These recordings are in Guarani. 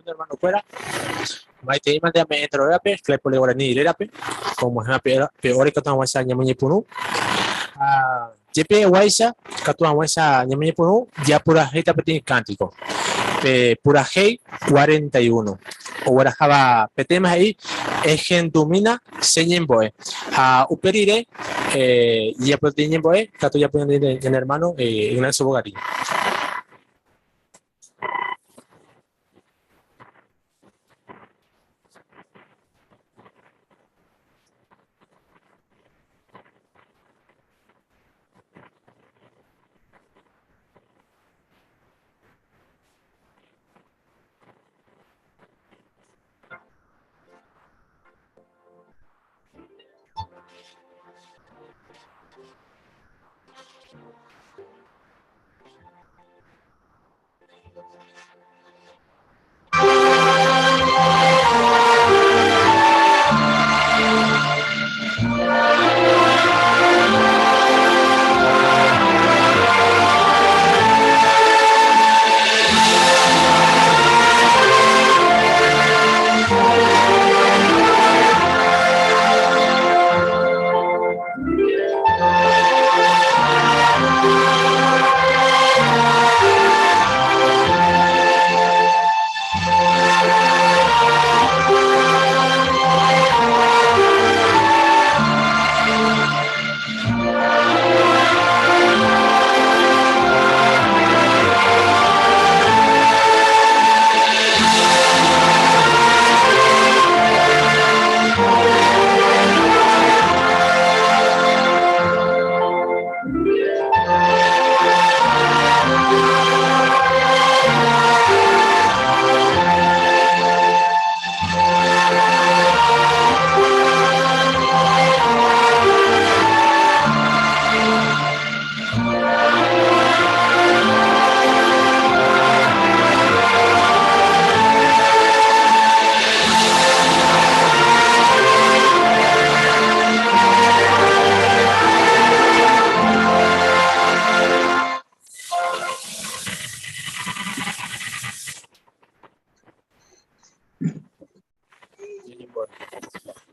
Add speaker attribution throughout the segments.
Speaker 1: Hermano-kuéra, maitei mante ame'ẽ enterovévape, Claypole Guarani rérape, omog̃uahẽva pe pe óra ikatu hag̃uáicha ñamoñepyrũ. Ha jepe guáicha ikatu hag̃uáicha ñamoñepyrũ japurahéita peteĩ kántiko. Pe purahéi 41 ogueraháva pe téma he'i Ehendumína che ñembo'e. Ha upe rire japoteĩ ñembo'e ikatu japo ñane hermano Ignacio Bogarín.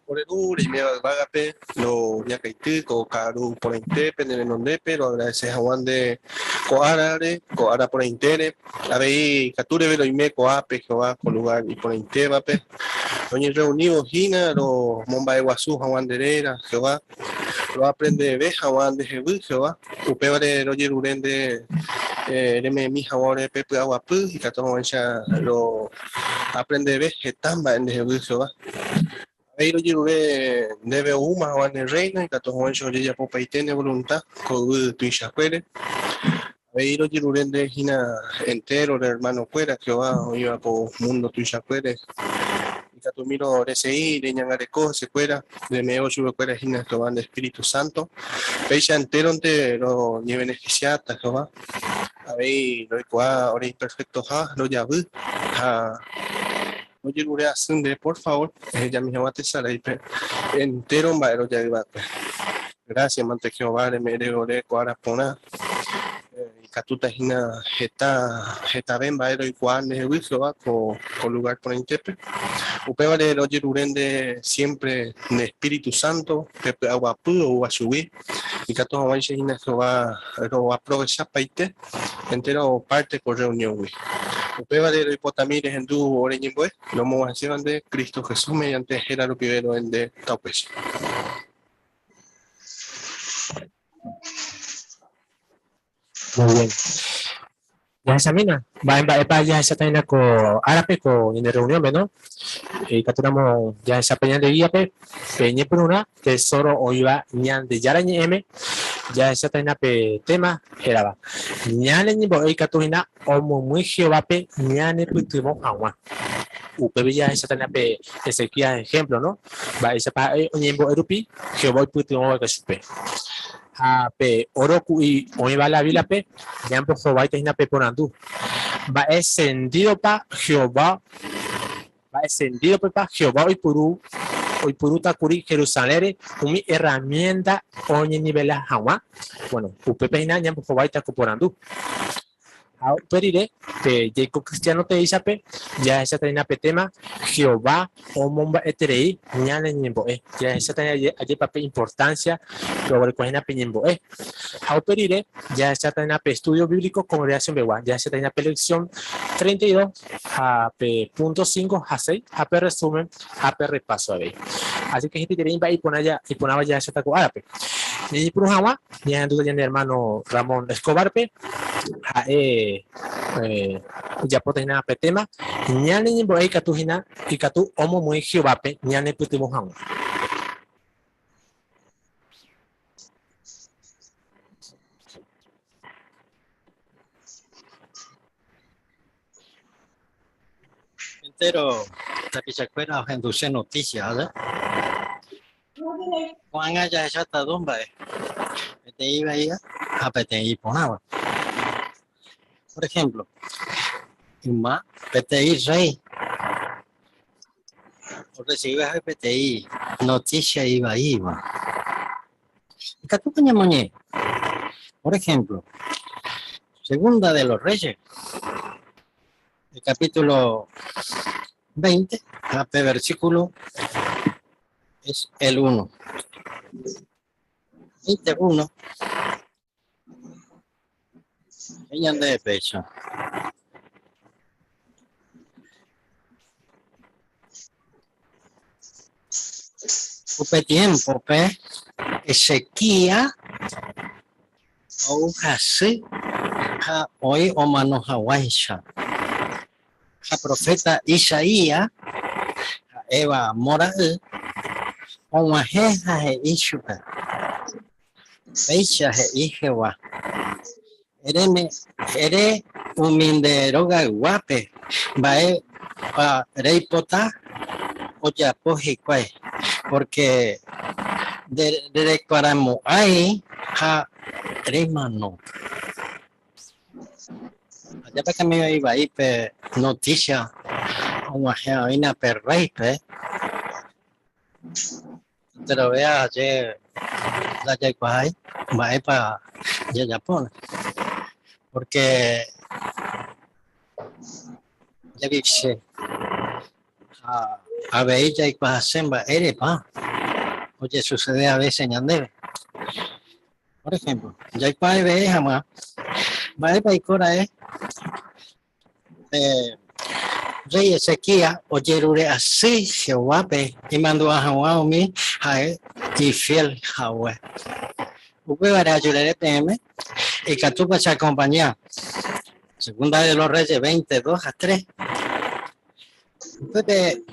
Speaker 2: Ore Ru reiméva yvágape, roñakãity ko ka'aru porãite pene renondépe, roagradece hag̃ua nde ko árare, ko ára porãitére. Avei ikatu reve roime ko'ápe, Jehová, ko lugár iporãitévape. Roñerreunívo hína romomba'eguasu hag̃ua nde réra, Jehová. Roaprendeve hag̃ua ndehegui, Jehová. Upévare rojerure nde reme'ẽmi hag̃ua ore pe py'aguapy, ikatu hag̃uáicha roaprendeve heta mba'e ndehegui, Jehová. Avei rojerure ndéve oúma hag̃ua ne Rréino, ikatu hag̃uáicha ojejapopaite ne volunta ko yvy tuichakuére. Avei rojerure nde hína entéro ore ermanokuéra Jehová oĩva ko múndo tuichakuére. Ikatumi resegi reñangareko hesekuéra, reme'ẽvo chupekuéra hína Jehová nde espíritu sánto. Péicha entéronte roñevenefisiáta Jehová. Avei roikuaa ore imperfektoha rojavy ha rojerure asy nde por favór ehejami hag̃ua tesaráipe entéro mba'e rojavy va'ekue. Grásia mante Jehová reme'ẽre ore ko ára porã. Ikatúta hína heta hetave mba'e roikuaa ndehegui Jehová ko ko lugár porãitépe. Upévare rojerure nde siémpre nde espíritu sánto pe py'aguapy oúva chugui, ikatu hag̃uáicha hína Jehová roaprovechapaite entéro párte ko rreunióngui. Upévare roipotami rehendu ore ñembo'e, romog̃uahẽséva nde Cristo Jesús mediante héra rupive ro'e nde taupéicha.
Speaker 1: Muy bien. Jahechamína, mba'e mba'épa jahecháta hína ko árape ko ñane reunión-pe, no? Ikatúramo jahecha pe ñande guía-pe, pe ñepyrũrã tesoro oĩva Ñandejára Ñe'ẽme, jahecháta hína pe tema hérava Ñane ñembo'e ikatu hína omomýi Jehovápe ñanepytyvõ hag̃ua. Upépe jahecháta hína pe Ezequías ehémplo, no? Mba'éichapa ha'e oñembo'e rupi Jehová oipytyvõ va'ekue chupe. Ha pe óro ku'i oĩva la Bíbliape ñambohováita hína pe porandu, Mba'e sentídopa Jehová mba'e sentídopepa Jehová oipuru oipurúta kuri Jerusalénre umi erramiénta oñenivela hag̃ua? Bueno, upépe hína ñambohováita ko porandu. Ha upe rire, pe jeiko kristiáno teísape jahecháta hína pe téma Jehová omomba'eterei ñane ñembo'e. Jahecháta hína ajépa pe importancia pe oguereko hína pe ñembo'e. Ha upe rire, jahecháta hína pe estudio bíblico congregación pegua. Jahecháta hína pe lección 32 ha pe punto 5 ha 6 ha pe resumen ha pe repaso avei. Así que hetaiterei mba'e iporãva jahecháta ko árape. Ñañepyrũ hag̃ua, ñahendúta ñane hermano Ramón Escobar-pe, ha'e ojapóta hína pe tema, Ñane ñembo'e ikatu hína ikatu omomýi Jehovápe ñanepytyvõ hag̃ua.
Speaker 3: Entero tapichakuéra ohenduse noticia, aja. Ko'ág̃a jahecháta dos mba'e, peteĩ ivaíva ha peteĩ iporãva. Por ejemplo, yma peteĩ rréi orresivi jave peteĩ notísia ivaíva, ikatúpa ñamoñe'ẽ? Por ejemplo, Segunda de los Reyes, el capítulo 20, ha pe versículo es el 1. 21. He'i ñandéve péicha. Upe tiémpope Ezequías ou hasy ha oĩ omano haguãicha. Ha proféta Isaías, ha'éva Amós ra'y, og̃uahẽ ha he'i chupe, Péicha he'i Jehová, Ere umi nde rogayguápe mba'épa reipota ojapo hikuái, pórke ndereikuaamo'ãi ha remano. Ajépa kami oĩ vai pe notísia og̃uahẽ oĩna pe rréipe. Enterove aje ndajaikuaái mba'épa jajapóne, pórke javiche ha avei jaikuaase mba'érepa ojesusede a vése ñandéve. Por ejemplo, jaikuaave hag̃ua mba'épa oiko ra'e Pe rréi Ezequías ojerure asy Jehovápe imandu'a hag̃ua umi ha'e ifiél hague. Upévare ajerure peẽme ikatúpa cheakompaña Segunda de los Reyes 22 ha 3. Upépe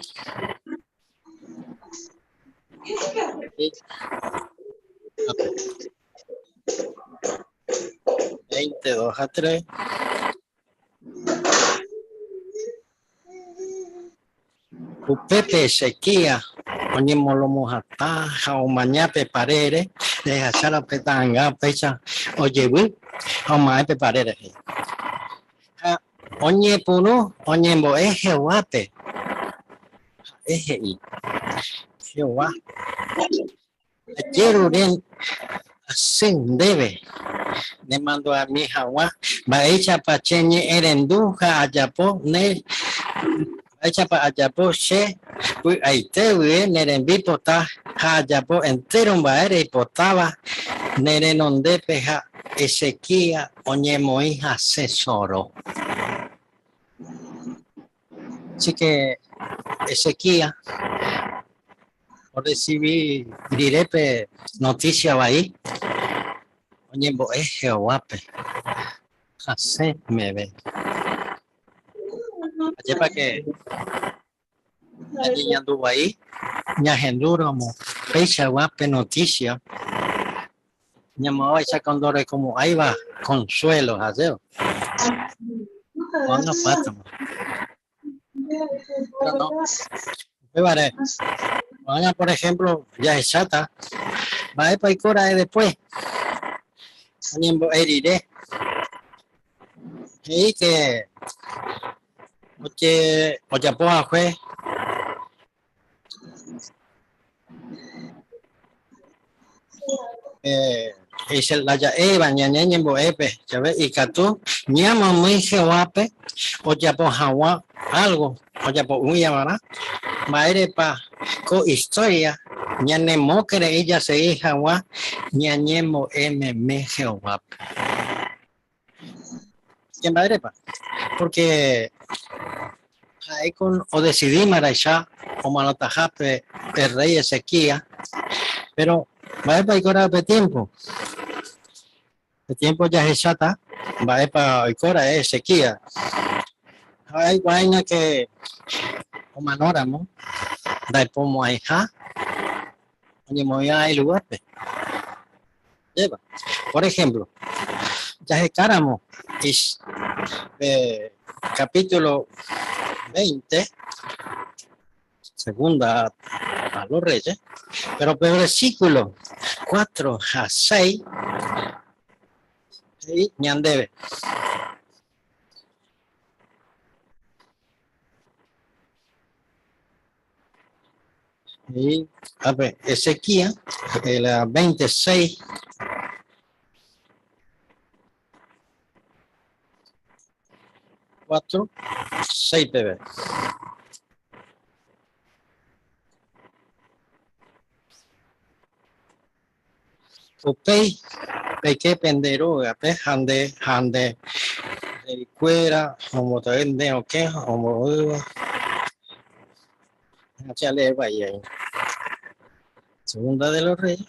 Speaker 3: 22 ha 3. Upépe Ezequías oñemolomohatã ha omaña pe parére, rehechára pe ta'ãnga upéicha ojevy ha oma'ẽ pe pare rehe. Ha oñepyrũ oñembo'e Jehovápe, ha'e he'i, Jehová, Ajerure asy ndéve nemandu'ami hag̃ua mba'éichapa che ñe'ẽrendu ha ajapo ne mba'éichapa ajapo che py'aite guive ne rembipota ha ajapo entéro mba'e reipotáva ne renondépe ha Ezequías oñemoĩ hasẽ soro. Así que Ezequías orresivi rire pe notísia vai, oñembo'e Jehovápe hasẽ meve. Ajépa ke ñañeñandu vai ñahendúramo peichagua pe notísia, ñamo'ãvaicha ko ndorekomo'ãiva consuelo, ajépa? Ko'ág̃a pátama. Pero no. Upévare, ko'ág̃a por ejemplo jahecháta mba'épa oiko ra'e después oñembo'e rire. He'i que oje ojapo hague He'ise la ja'éva ñane ñembo'épe jave ikatu ñamomýi Jehovápe ojapo hag̃ua álgo ojapo'ỹiavarã. Mba'érepa ko istória ñanemokyre'ỹ jasegi hag̃ua ñañembo'e meme Jehovápe? Mba'érepa? Pórke ha'éko odesidíma raicha omanotaha pe rréi Ezequías. Péro mba'épa oikóra'e upe tiémpo? Pe tiémpo jahecháta mba'épa oikóra'e Ezequías. Ha aikuaáina ke omanóramo ndaipomo'ãiha oñemoĩva ilugárpe. Ajépa. Por ejemplo, jahekáramo pe capítulo 20, segunda a los reyes, pero pe versículo 4 ha 6, he'i ñandéve. Y, a ver, Ezequiel, el 26. 4, 6 pb. Upéi peike pende rógape ha nde ha nde ra'ykuéra ombotavy nde okẽ ombo'ýva. Ha che alee vai aína. Segunda de los Reyes.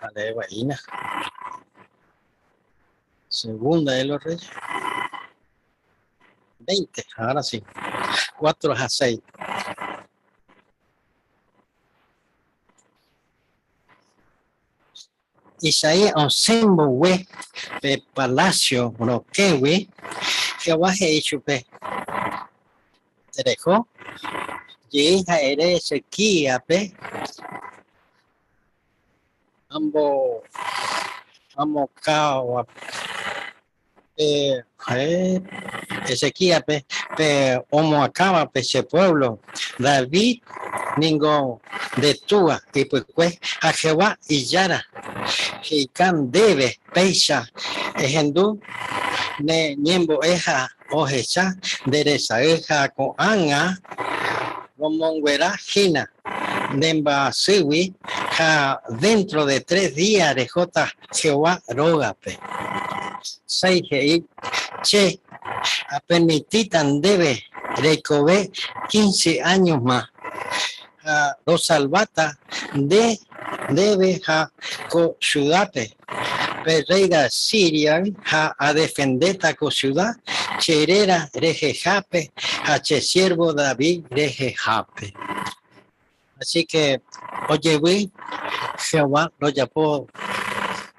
Speaker 3: Alee vaína. Segunda de los Reyes. 20, ahora sí. 4 a 6. Isaías osẽ mboyve pe palásio rokẽgui, Jehová he'i chupe, Tereho jey ha ere Ezequíaspe amokãva Pe ha'e Ezequíaspe, pe omoakãva pe che puévlo, David ningo nde túa ypykue ha Jehová Ijára he'ika ndéve péicha, Ehendu ne ñembo'e ha ohecha nde resay ha ko'ág̃a romonguera hína ne mba'asýgui ha déntro de tres día rehóta Jehová rógape. Sái he'i, Che apermitíta ndéve reikove quince áñoma, ha rosalváta nde ndéve ha ko siudápe, pe rréi de Asíriagui, ha adefendéta ko siuda che réra rehehápe ha che siérvo David rehehápe. Así que ojevy Jehová rojapo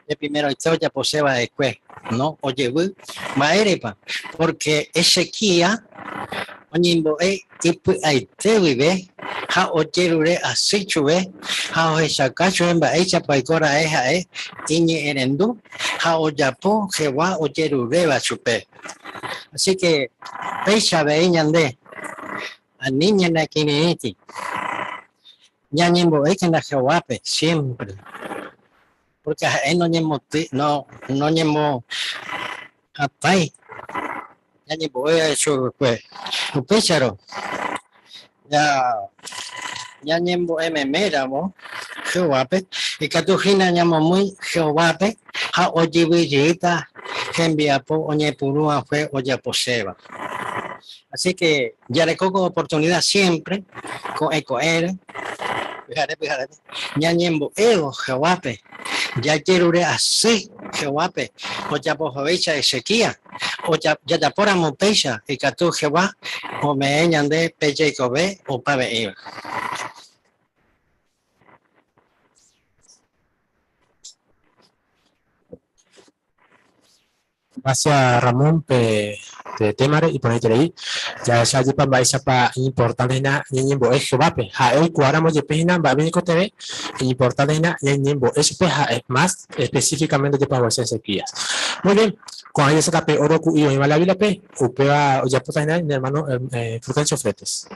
Speaker 3: de primeroite ojapose va'ekue, no ojevy. Mba'érepa? Porque Ezequías oñembo'e ipy'aite guive ha ojerure asy chupe ha ohechauka chupe mba'éichapa oiko ra'e ha'e iñe'ẽrendu ha ojapo Jehová ojeruréva chupe. Así que péicha avei ñande Ani ñanekirirĩti. Ñañembo'ékena Jehovápe siémpre, pórke ha'e noñemotĩ, no, noñemohatãi ñañembo'e chugui. Upéicharõ, ña, ñañembo'e meméramo Jehovápe, ikatu hína ñamomýi Jehovápe ha ojyvy jeýta hembiapo oñepyrũ'akue ojaposéva. Así que jareko ko oportunidad siempre, ko'ẽ ko'ẽre, pyhare pyharépe, ñañembo'évo Jehovápe, jajerure asy Jehovápe ojapohaguéicha Ezequías, jajapóramo upéicha ikatu Jehová ome'ẽ ñande pe jeikove opave'ỹva.
Speaker 1: Gracias Ramón pe pe témare iporãiterei. Jahecha jepa mba'éichapa iñimportánte hína ñañembo'e Jehovápe. Ha'e oikuaáramo jepe hína mba'épa ñaikotevẽ, iñimportánte hína ñañembo'e chupe ha es más específicamente jepe haguéicha Ezequías. Muy bien, ko'ã jahecháta pe óro ku'i oĩva la Bíbliape, upéva ojapóta hína ñane hermano Fulgencio Fretes.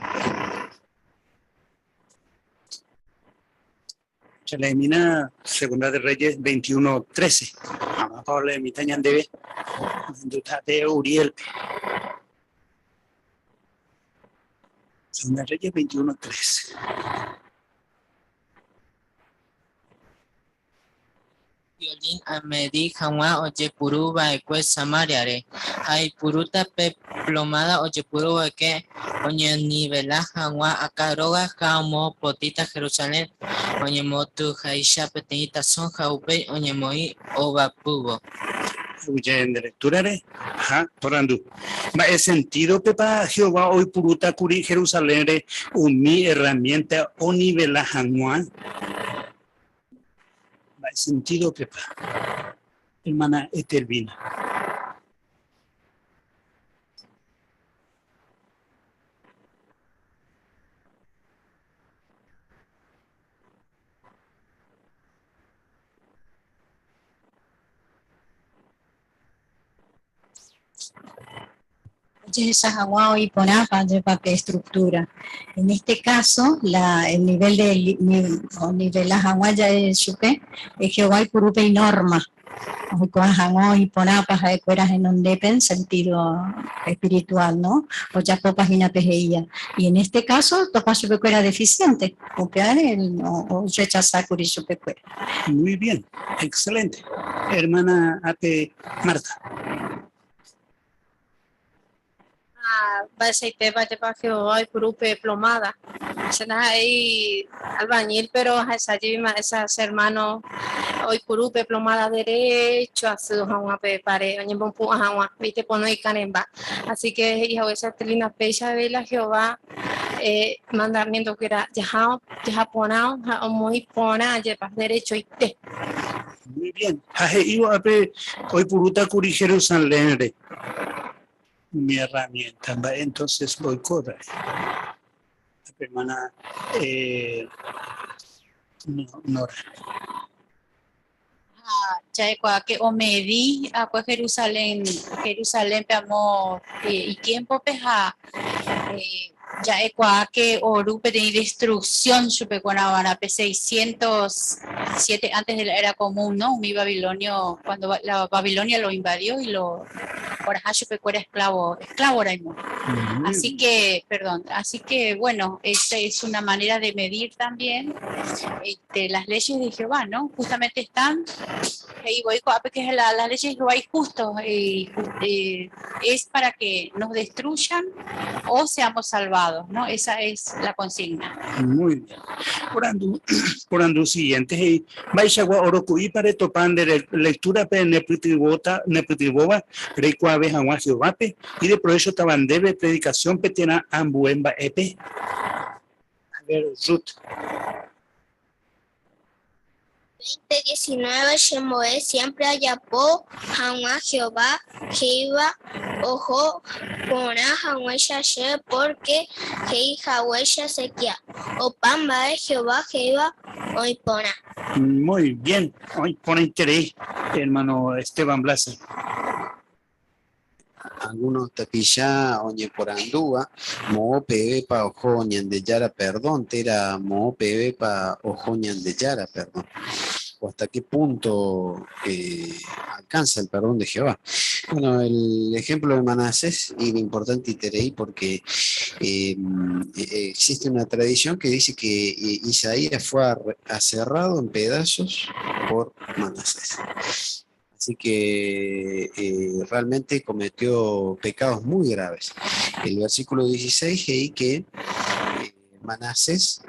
Speaker 4: Jaleemína Segunda de Reyes 21:13. Mávapa oleemíta ñandéve ohendúta Uriel-pe. Segunda de Reyes 21:13.
Speaker 5: Violín amedi hag̃ua ojepuru va'ekue Samáriare, ha aipurúta pe plomada ojepuru va'ekue oñenivela hag̃ua Acab róga ha amopotĩta Jerusalén oñembotyháicha peteĩ tasõ ha upéi oñemoĩ ovapývo.
Speaker 4: Aguyje nde lectura-re ha porandu. Mba'e sentido-pepa Jehová oipurúta kuri Jerusalén-re umi herramienta onivela hag̃ua? Mba'e sentido-pepa, hermana Etelvina?
Speaker 6: Ojehecha hag̃ua oĩ porãpa jepa pe estructura. En este caso, la, el nivel de onivela hag̃ua ja'e chupe, Jehová oipuru pe inorma, oikuaa hag̃ua oĩ porãpa ha'ekuéra henondépe en sentido espiritual, no? Ojapópa hína pe he'íva. Y en este caso, otopa chupekuéra deficiente, upévare orrechasa kuri chupekuéra.
Speaker 4: Muy bien, excelente. Hermana Ape Marta.
Speaker 7: Mba'eichaitépa jepa Jehová oipuru pe plomada. Che ndaha'éi albañil, pero ahecha jeýma esa che hermano oipuru pe plomada derecho asy hag̃ua pe pare oñembopu'ã hag̃ua, viste pono ikarẽmba. Así que he'i haguéicha Etelvina péicha avei la Jehová mandamiento-kuéra jaha jaha porã ha omoĩ porã jepa derechoite.
Speaker 4: Muy bien. Ha he'ívo ápe oipurúta kuri Jerusalén-re umi herramienta. Mba'e entonces oikóta? Ápe hermana Nora.
Speaker 8: Ha ja'ekuaa ke omedi akue Jerusalén, Jerusalén-pe amo itiémpope ha ja'ekuaa ke oru peteĩ destrucción chupekuéra va'erã pe 607 antes de la era común, no? Umi babilonio, cuando la Babilonia lo invadió y lo oraha chupekuéra esclavo, esclavo raimo. Así que, perdón, así que bueno, esta es una manera de medir también este, las leyes de Jehová, ¿no? Justamente están, y voy que la, las leyes de Jehová es justo, es para que nos destruyan o seamos salvados, ¿no? Esa es la consigna.
Speaker 4: Muy bien. Porandu, porandu siguiente, he'i, Mba'eichagua oroku'ípa retopa nde lectura-pe nepytyvõta, nepytyvõva reikuaave hag̃ua Jehovápe ideprovéchotava ndéve predikasiónpe térã ambue mba'épe? A ver, Ruth.
Speaker 9: 20:19 Chembo'e siémpre ajapo hag̃ua Jehová he'íva oho porã hag̃uáicha chéve, pórke he'i haguéicha Ezequías, Opa mba'e Jehová he'íva oĩ porã.
Speaker 4: Muy bien, oĩ porãiterei, hermano Esteban Blase.
Speaker 3: Algunos tapicha oñeporandúva moõ pevépa oho Ñandejára perdón térã moõ pevépa oho Ñandejára perdón, o hasta qué punto alcanza el perdón de Jehová. Bueno, el ejemplo de Manasés es importante iterei porque existe una tradición que dice que Isaías fue aserrado en pedazos por Manasés. Así que realmente cometió pecados muy graves. El versículo 16 he'i que Manasés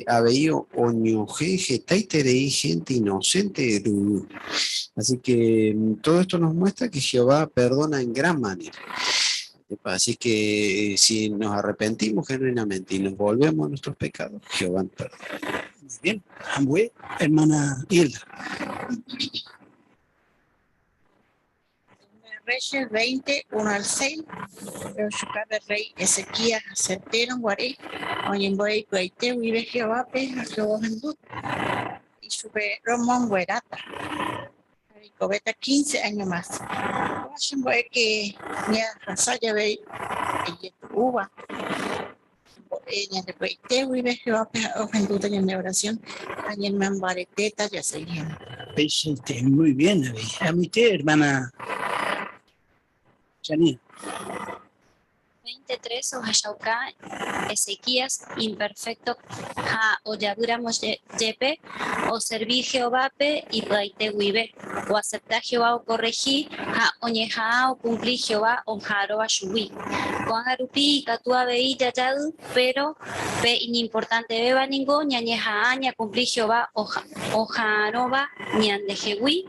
Speaker 3: avei oñohẽ hetaiterei gente inocente ruguy. Así que todo esto nos muestra que Jehová perdona en gran manera. Así que si nos arrepentimos genuinamente y nos volvemos a nuestros pecados, Jehová nos perdona.
Speaker 4: Muy bien. Ambue, hermana Hilda.
Speaker 10: Reyes 20, 1 al 6, Ojuka rey Ezequías hasẽtérõ guare, oñembo'e ipy'aite guive Jehovápe ha Jehová ohendu ichupe romongueráta ha reikovéta 15 año más. Kóva chembo'e que ñahasa jave ijetu'úva. Ñañembo'e ñande py'aite guive Jehovápe ha'e ohendúta ñane oración ha ñanemombaretéta jasegi hag̃ua.
Speaker 4: Peichaite, muy bien avei. Amoite, hermana Janina.
Speaker 8: 23 ohechauka Ezequías imperfékto ha ojavýramo jepe, oservi Jehovápe ipy'aite guive, oasepta Jehová okorrehi ha oñeha'ã okumpli Jehová oha'arõva chugui. Ko'ág̃a rupi ikatu avei jajavy, péro pe iñimportantevéva ningo ñañeha'ã ñakumpli Jehová oha'arõva ñandehegui,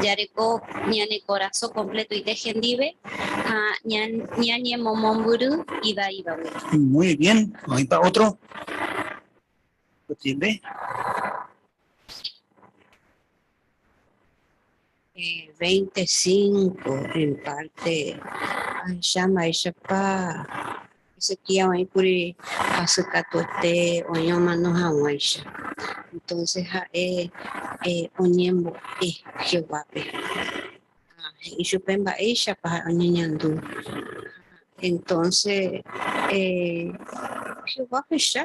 Speaker 8: jareko ñane korasõ kompletoite hendive ha ñañemomombyry ivaívagui.
Speaker 4: Muy bien, oĩpa ótro? Otiende?
Speaker 11: 25 en parte ahecha mba'éichapa Ezequías oĩkuri hasykatuete oĩ omano hag̃uáicha. Entonces ha'e oñembo'e Jehovápe ha he'i chupe mba'éichapa ha'e oñeñandu. Entonces Jehová ohecha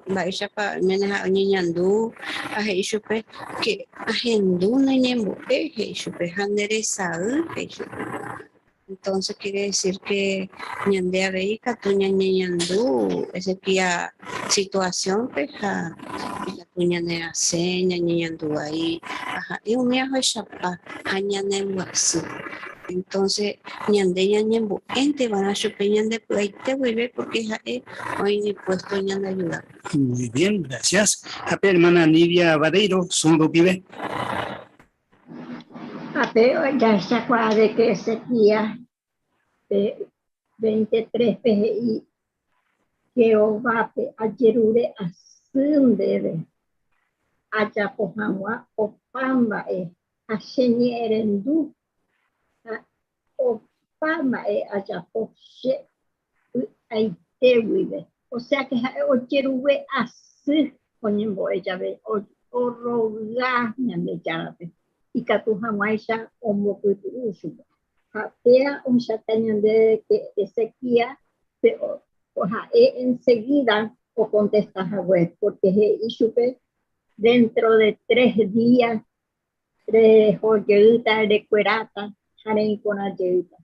Speaker 11: mba'éichapa oiméne ha'e oñeñandu ha he'i chupe ke ahendu ne ñembo'e he'i chupe ha nde resay he'i chupe. Entonces quiere decir que ñande avei ikatu ñañeñandu Ezequías situación-pe ha ikatu ñanerasẽ, ñañeñandu vai ha ha'e umi ohechapa ha ñanembyasy. Entonces ñande ñañembo'énte va'erã chupe ñande py'aite guive porque ha'e oĩ dispuesto ñande ayuda.
Speaker 4: Muy bien, gracias. Ha pe hermana Nidia Vareiro, Zoom rupive.
Speaker 12: Ha pe jahechakuaa de que Ezequías pe 23 pe he'i Jehovápe ajerure asy ndéve ajapo hag̃ua opa mba'e ha cheñe'ẽrendu ha opa mba'e ajapo che py'aite guive. Osea ke ha'e ojeruve asy oñembo'e jave orroga Ñandejárape ikatu hag̃uáicha ombopytu'u chupe. Ha péa ohechauka ñandéve ke Ezequías pe ha'e enseguida okontesta hague, porque he'i chupe dentro de tres días reho jeýta, rekueráta ha reĩ porã jeýta.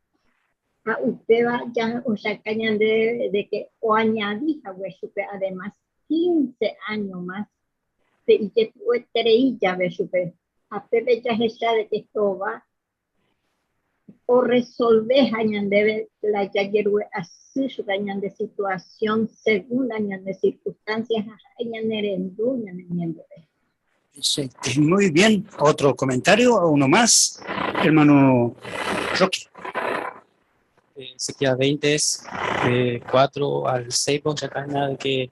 Speaker 12: Ha upéva jahechauka ñandéve de que oañadi hague chupe además 15 años más pe ijetu'ueterei jave chupe. Ha pépe jahecha de que Jehová oresolve ha ñandéve la jajerure asy chupe ñande situación según la ñande circunstancias ha ha'e ñanerendu ñane ñembo'e.
Speaker 4: Perfecto. Muy bien. ¿Otro comentario o uno más? Hermano Roque.
Speaker 13: Ezequiel 20 es de 4 al 6, pues acá nada que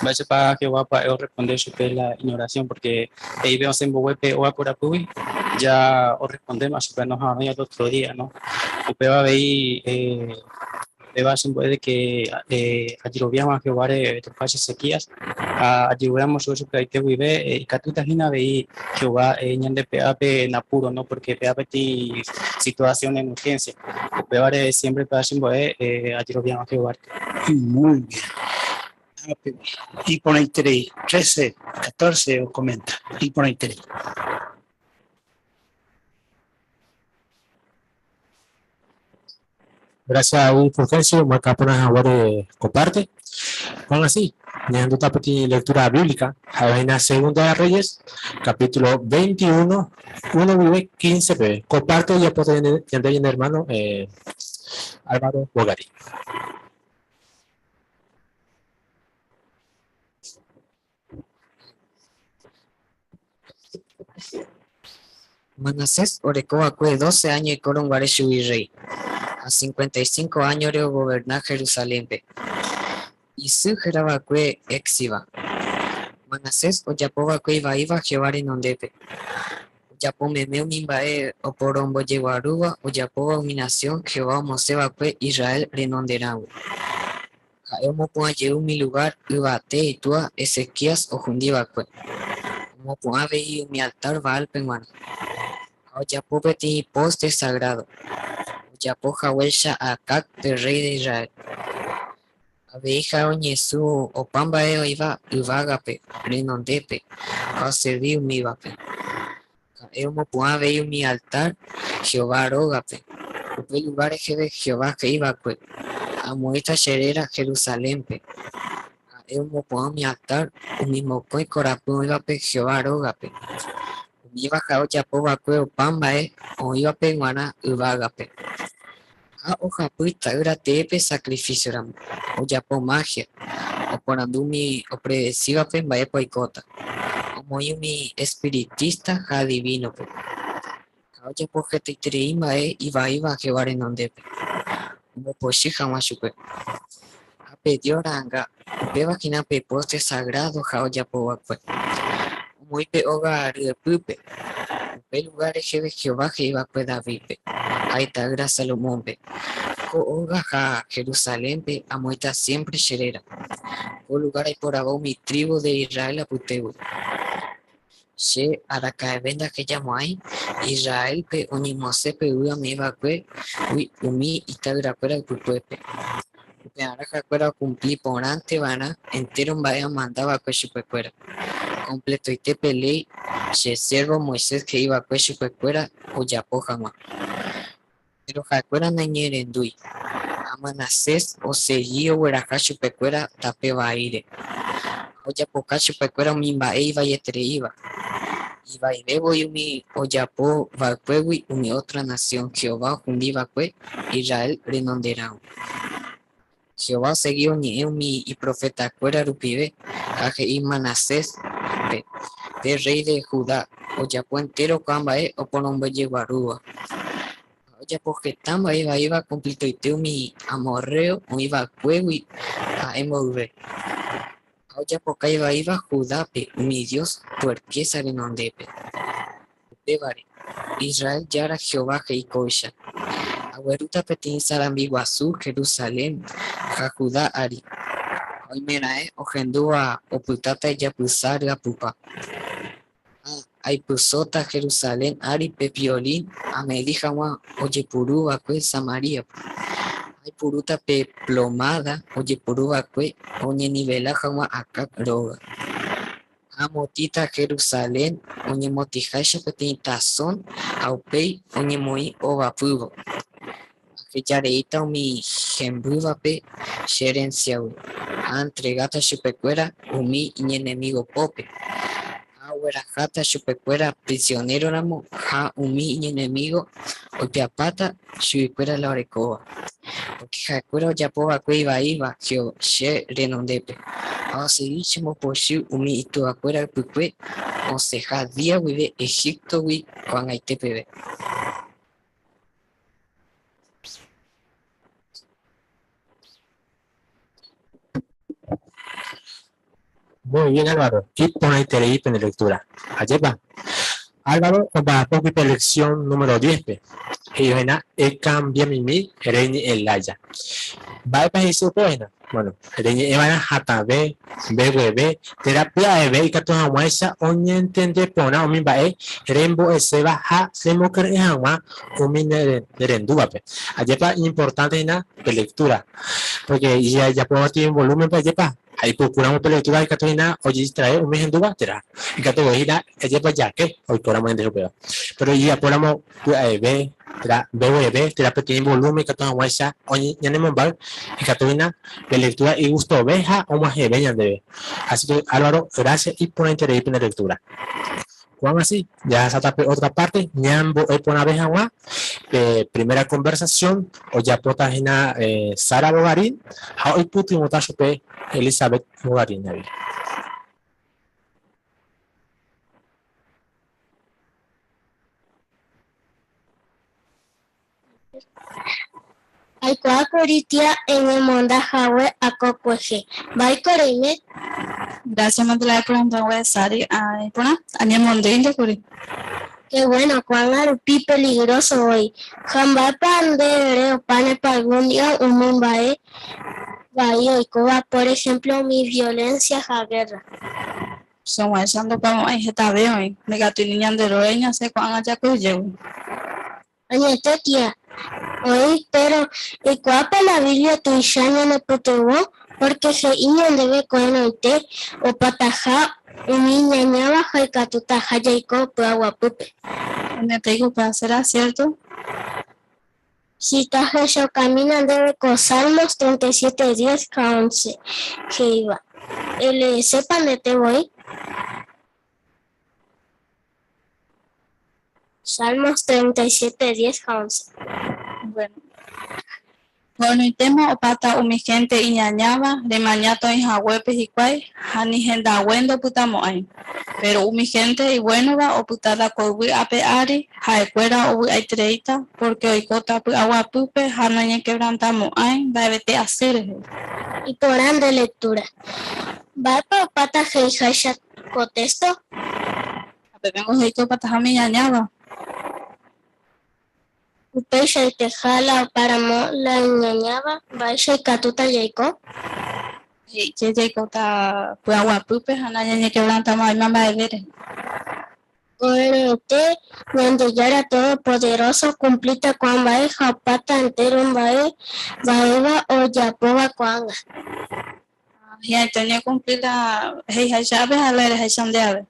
Speaker 13: vaya para Jehová para ellos responder chupe la ignoración, porque ahí vemos en Bohuepe o Acorapuy, ya os respondemos, chupe nos va a el otro día, ¿no? Upéva avei upéva chembo'e de que ajeroviáma Jehováre Tupã Ezequías ha ajeroviáma chupe chupy'aite guive ikatúta hína avei Jehová ñandepe'a pe en apuro, ¿no? Porque péva peteĩ situación en urgencia. Upévare siempre péva chembo'e ajeroviáma Jehováre.
Speaker 4: Muy bien. Iporãiterei. 13, 14 okomenta. Iporãiterei.
Speaker 1: Gracias a un Fulgencio, Macapona Jaguare comparte. Juan así, ñahenduta peteĩ lectura bíblica, ha'ehína Segunda de Reyes, capítulo 21, 1 guive 15 peve. Comparte ojapóta ñande ñane hermano Álvaro Bogari.
Speaker 5: Manasés oreko va'ekue doce áño oikórõ guare chugui rréi, ha cincuenta y cinco áñore ogoverna Jerusalénpe. Isy héra va'ekue Hepsiba. Manasés ojapo va'ekue ivaíva Jehová renondépe. Ojapo meme umi mba'e oporombojeguarúva ojapóva umi nasión Jehová omosẽ va'ekue Israel renonderãgui. Ha'e omopu'ã jey umi lugár yvate itúa Ezequías ohundi va'ekue. Omopu'ã avei umi altár Baálpe g̃uarã. Ha ojapo peteĩ póste sagrádo, ojapo haguéicha Acab pe rréi de Israel. Avei ha'e oñesũ opa mba'e oĩva yvágape renondépe ha oservi umívape. Ha'e omopu'ã avei umi altár Jehová rógape, upe lugár reheve Jehová he'i va'ekue, 'Amoĩta che réra Jerusalénpe'. Ha'e omopu'ã umi altár umi mokõi korapy oĩvape Jehová rógape. Umíva ha'e ojapo va'ekue opa mba'e oĩvape g̃uarã yvágape. Ha ohapy ta'ýra teépe sakrifísioramo, ojapo máhia, oporandu umi opredesívape mba'épa oikóta, omoĩ umi espiritísta ha adivínope, ha ojapo hetaiterei mba'e ivaíva Jehová renondépe, ombopochy hag̃ua chupe. Ha pe dios ra'anga, upéva hína pe póste sagrádo ha ojapo va'ekue, omoĩ pe óga ryepýpe, upe lugár reheve Jehová he'i va'ekue Davídpe ha ita'ýra Salomónpe, Ko óga ha Jerusalénpe amoĩta siémpre che réra. Ko lugár aiporavo umi trívu de Israel apytégui. Che araka'eve ndahejamo'ãi Israélpe oñemosẽ pe yvy ame'ẽ va'ekuégui umi ita'yrakuéra ypykuépe. Upearã ha'ekuéra okumpli porãnte va'erã entéro mba'e amanda va'ekue chupekuéra, kompletoite pe léi che siérvo Moisés he'i va'ekue chupekuéra ojapo hag̃ua. Péro ha'ekuéra naiñe'ẽrendúi, ha Manasés osegi ogueraha chupekuéra tape vaíre, ha ojapoka chupekuéra umi mba'e ivaietereíva, ivaive voi umi ojapo va'ekuégui umi ótra nasión Jehová ohundi va'ekue Israel renonderã. Jehová osegi oñe'ẽ umi iprofetakuéra rupive ha he'i Manaséspe, pe rréi de Judá, ojapo entéro ko'ã mba'e oporombojeguarúva. Ha ojapo heta mba'e vaíva kompletoite umi amorreo oĩ va'ekuégui ha'e mboyve. Ha ojapoka ivaíva Judápe umi dios puerkésa renondépe. Upévare, Israel Jára Jehová he'i kóicha, Aguerúta peteĩ sarambi guasu Jerusalén ha Judá ári, ha oimeraẽ ohendúva opytáta ijapysa ryapupa. Ha aipysóta Jerusalén ári pe violín amedi hag̃ua ojepuru va'ekue Samaríape, ha aipurúta pe plomáda ojepuru va'ekue oñenivela hag̃ua Acab róga. Ha amotĩta Jerusalén oñemotĩháicha peteĩ tasón ha upéi oñemoĩ ovapývo. Aheja reíta umi hembývape che erénsiagui ha antregáta chupekuéra umi iñenemígo pópe. Ha ogueraháta chupekuéra prisionéroramo ha umi iñenemígo oipe'apáta chuguikuéra la orekóva. Pórke ha'ekuéra ojapo va'ekue ivaíva che renondépe, ha osegi chembopochy umi ituakuéra ypykue osẽha día guive Egíptogui ko'ag̃aite peve.
Speaker 1: Muy bien, Álvaro. Iporãiterei pende lectura. Ajépa? Álvaro omba'apókuri pe lección número 10-pe. He'ivahína ekambiamimi reñe'ẽ lája. Mba'épa he'ise upéva hína? Bueno, reñe'ẽva'erã hatãve, mbegueve, térã pya'eve ikatu hag̃uáicha oñentende porã umi mba'e rembo'eséva ha remokyre'ỹ hag̃ua umi nerendúvape. Ajépa iñimportánte hína pe lectura, pórke jajapóva volumen-pe ajépa ha ipukúramo pe lectura ikatu hína ojedistrae umi hendúva térã ikatu voi hína ajépa jake oikóramo ñande upéva. Péro ijapóramo pya'eve térã mbegueve térã peteĩ volumen ikatu hag̃uáicha ñanemombáy ikatu hína pe lectura igustove ha og̃uahẽve ñandéve. Así que Álvaro, gracias iporãiterei pende lectura. Ko'ág̃a si, jahasáta pe ótra párte ñambo'e porãve hag̃ua pe primera konversasión ojapóta hína Sara Bogarín ha oipytyvõta chupe Elizabeth Bogarín avei.
Speaker 9: Aikuaákuri tia eñemonda hague akokuehe. Mba'éiko reime?
Speaker 14: Gracias mante la eporandu hague Sari. Iporã, añemondýinte kuri.
Speaker 9: Qué bueno, ko'ág̃a rupi peligroso voi. Ha mba'épa nde ere opánepa algún día umi mba'e vai oikóva, por ejemplo umi violencia ha guerra?
Speaker 14: Cheg̃uáicha ndopamo'ãi hetave oĩ, ndaikatúi ni ñande róga ñasẽ ko'ág̃a jakyhyjégui.
Speaker 9: Añete tia, oĩ, péro eikuaápa la Biblia tuicha ñanepytyvõ Pórke he'i ñandéve ko'ẽrõite opataha umi iñañáva ha ikatutaha jaiko py'aguapýpe.
Speaker 14: Añeteiko upéva, será cierto?
Speaker 9: Si tahechaukami ñandéve ko Salmos 37, 10 ha 11 he'íva. Eleesépa ndete voi? Salmos 37, 10 ha 11.
Speaker 14: Bueno. Ko'ẽrõitéma opáta umi hénte iñañáva, remañáta oĩ haguépe hikuái ha ni hendague ndopytamo'ãi. Péro umi hénte ivuénova opytáta ko yvy ape ári, ha'ekuéra ovy'aitereíta pórke oikóta py'aguapýpe ha noñekevrantamo'ãi mba'evete asy rehe.
Speaker 9: Iporã nde lectura. Mba'épa opáta he'iháicha ko texto?
Speaker 14: Apépengo he'i ko opataha umi iñañáva.
Speaker 9: Upeichaiteha la opáramo la iñañáva, mba'éicha ikatúta jaiko?
Speaker 14: He'íke jaikóta py'aguapýpe ha nañañekevrantamo'ãima mba'evére.
Speaker 9: Ko'ẽrõite Ñandejára Todopoderóso okumplíta ko'ã mba'e ha opáta entéro mba'e vaíva ojapóva ko'ág̃a.
Speaker 14: Hi'ãite oñekumpli la he'iháicha ápe ha la ereháicha nde ave.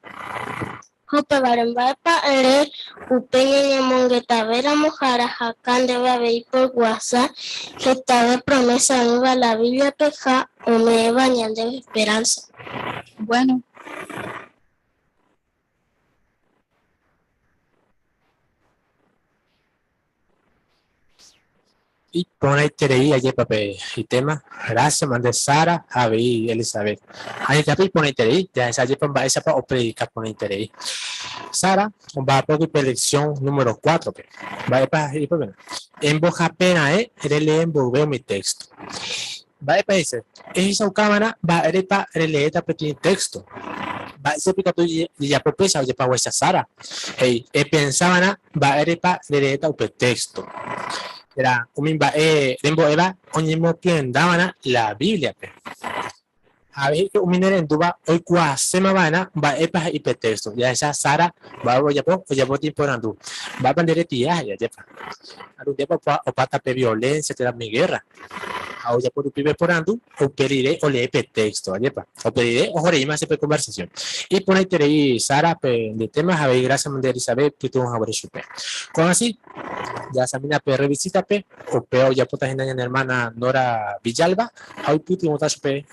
Speaker 9: Ha upévare, mba'épa ere upe ñañemongetavéramo ha arahaka ndéve avei por WhatsApp hetave promésa oĩva la Bíbliape ha ome'ẽva ñandéve esperánsa?
Speaker 14: Bueno.
Speaker 1: Iporãiterei ajépa pe itéma, gracias mante Sara ha avei Elizabeth. Añetehápe iporãiterei, jahecha ajépa mba'éichapa opredika porãiterei. Sara omba'apókuri pe lección número cuátrope. Mba'épa he'i pype? Embohape raẽ relee mboyve umi texto. Mba'épa he'ise? Ehechaukava'erã mba'érepa releéta peteĩ téxto. Mba'éichapa ikatu jajapo péicha ojepaguéicha Sara? He'i, Epensava'erã mba'érepa releéta upe téxto. Térã umi mba'e rembo'éva oñemopyendava'erã la Bíbliape. Ha avei he'i umi nerendúva oikuaaséma va'erã mba'épa he'i pe téxto. Jahecha Sara mba'épa ojapo, ojapo tiemporandu. Mba'épa nde retira he'i ajépa. Arundiápa opáta pe violénsia térã umi gérra. Ha ojapo rupi pe porandu, upe rire olee pe téxto, ajépa. Upe rire oho reíma hese pe konversasión. Iporãiterei Sara pe nde téma ha avei grásia nde Elizabeth pytyvõ haguére chupe. Ko'ág̃a si, jahasamína pe rrevisítape, upéva ojapóta hína ñane ermána Nora Villalba ha oipytyvõta chupe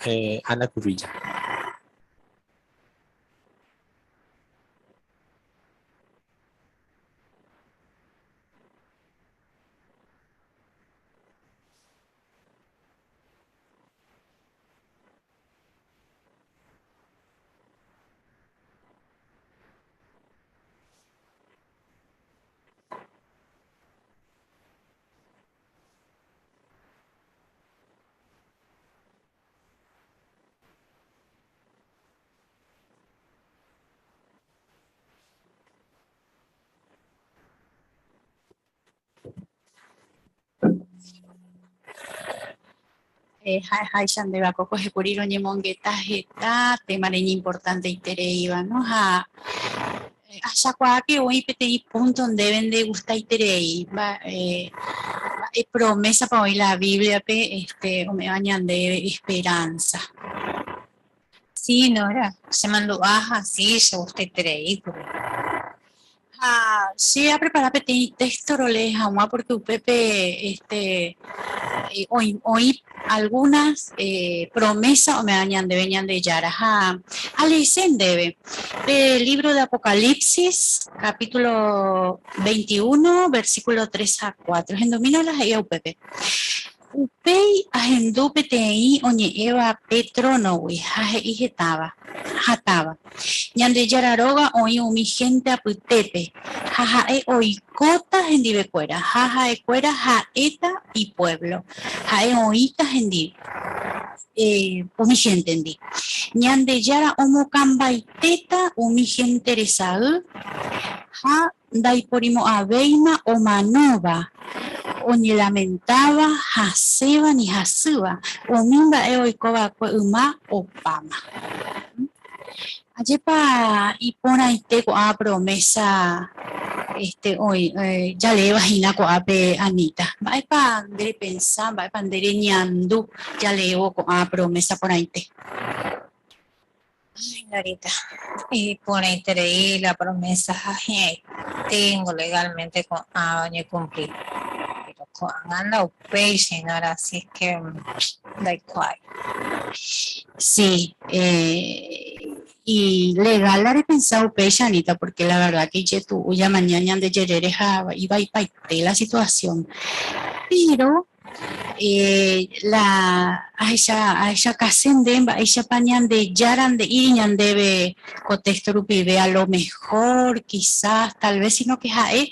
Speaker 1: Ana Cubilla.
Speaker 8: Ha'eháicha ndéve akóko hekuri roñemongeta heta témare iñimportanteitereíva, no? Ha ahechakuaáke oĩ peteĩ púnto ndéve ndegustaiterei, mba'e promésapa oĩ la Bíbliape este ome'ẽva ñandéve esperánsa.
Speaker 15: Sí, Nora, chemandu'a ha sí, chegustaitereíkuri.
Speaker 8: Ha che aprepara peteĩ téxto rolee hag̃ua pórke upépe este oĩ oĩ algunas promesa ome'ẽva ñandéve Ñandejára. Ha aleese ndéve pe lívro de Apocalipsis capítulo 21, versículo 3 ha 4. Hendumína la he'íva upépe. Upéi ahendu peteĩ oñe'ẽva pe trónogui ha he'i hetáva, hatãva, Ñandejára róga oĩ umi hénte apytépe, ha ha'e oikóta hendivekuéra, ha ha'ekuéra ha'éta ipuévlo, ha'e oĩta hendive umi héntendi. Ñandejára omokãmbaitéta umi hénte resay ha Ndaiporimo'ãvéima omanóva, oñelamentáva, hasẽva ni hasýva, umi mba'e oiko va'ekue yma opáma. Ajépa iporãite ko'ã promésa Este, oĩ, jaleéva hína ko'ápe Anita. Mba'épa nde repensa, mba'épa nde reñandu jaleévo ko'ã promesa porãite?
Speaker 15: Ay, Norita, iporãiterei la promesa ha hi'ãiténgo legalmente ko'ãva oñekumpli. Pero ko'ág̃a ndaupéichai, Nora, así es que ndaikuaái.
Speaker 8: Sí, y legal la repensa upéicha, Anita, porque la verdad que ijetu'u ñamaña ñande jerére ha ivaipaite la situación. Pero eh, la ahecha ahechakase nde mba'éichapa Ñandejára nde'íri ñandéve ko texto rupive a lo mejor, quizás, tal vez, sino que ha'e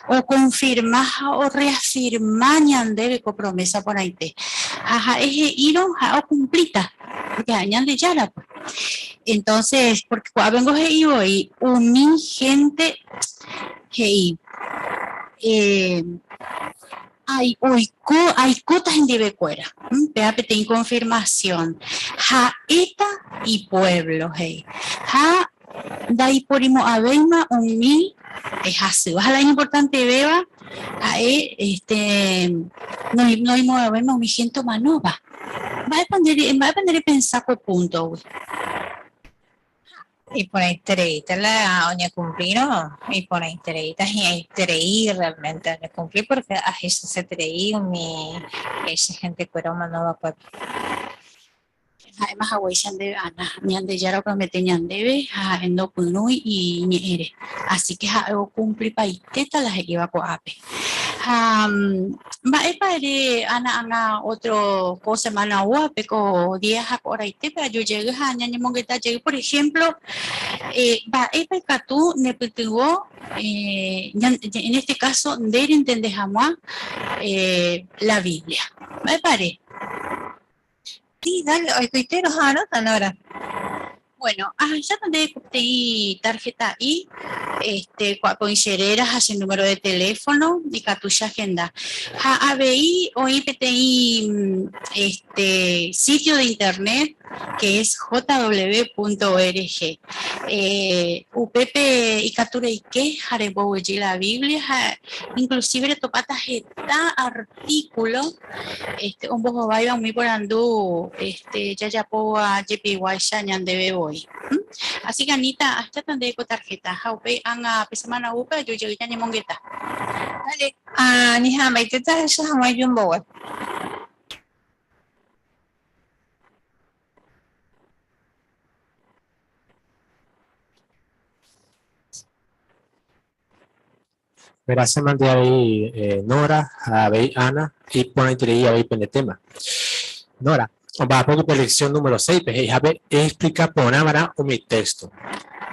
Speaker 8: okonfirma ha orreafirma ñandéve ko promesa porãite. Ha ha'e he'írõ ha'e okumplíta, porque ha'e Ñandejára pues. Entonces, porque ko'ápengo he'i voi umi gente he'i eh, Ai, oiko, aikóta hendivekuéra. Péva peteĩ confirmación. Ha'éta ipueblo, he'i. Ha ndaiporimo'ãvéima umi hasýva. Ha la iñimportantevéva ha'e este, noimo'ãvéima umi gente omanóva. Mba'épa nde, mba'épa nde repensa ko púntogui?
Speaker 15: Iporãitereíta la oñekumplírõ, iporãitereíta, hi'ãiterei realmente oñekumpli porque ahechaseterei umi che hentekuéra omano va'ekuépe.
Speaker 8: Ha'éma haguéicha nde Ana, Ñandejára opromete ñandéve ha ha'e ndopyrũi iñe'ẽre, así que ha'e okumplipaitéta la he'íva ko'ápe. Ha mba'épa ere Ana ág̃a ótro ko semána oúvape ko día ha ko oraitépe aju jey ha ñañemongeta jey? Por ehémplo, mba'épa ikatu nepytyvõ en este káso nde rentende hag̃ua la Biblia? Mba'épa ere?
Speaker 15: Sí, dale, oikoite roha'arõta, Nora.
Speaker 8: Bueno, ahecháta ndéve peteĩ tarjeta'i, este, ko'ápe oĩ che réra ha che número de teléfono, ikatu che agenda. Ha avei oĩ peteĩ, este, sitio de internet que es jw.org. Eh, upépe ikatu reike ha remboguejy la Biblia ha inclusive retopáta heta artículo este, ombohováiva umi porandu este, jajapóva jepiguáicha ñandéve voi. Así que Anita, ahecháta ndéve ko tarjeta ha upéi ág̃a pe semana oúpe aju jey ñañemongeta.
Speaker 15: Dale, añeha'ãmbaitéta ahecha hag̃ua ijumbogue.
Speaker 1: Gracias mante avei eh, Nora, avei Ana, iporãiterei avei pende tema. Nora, omba'apo pe lección número 6 pe he'ihápe eexplika porã va'erã umi texto.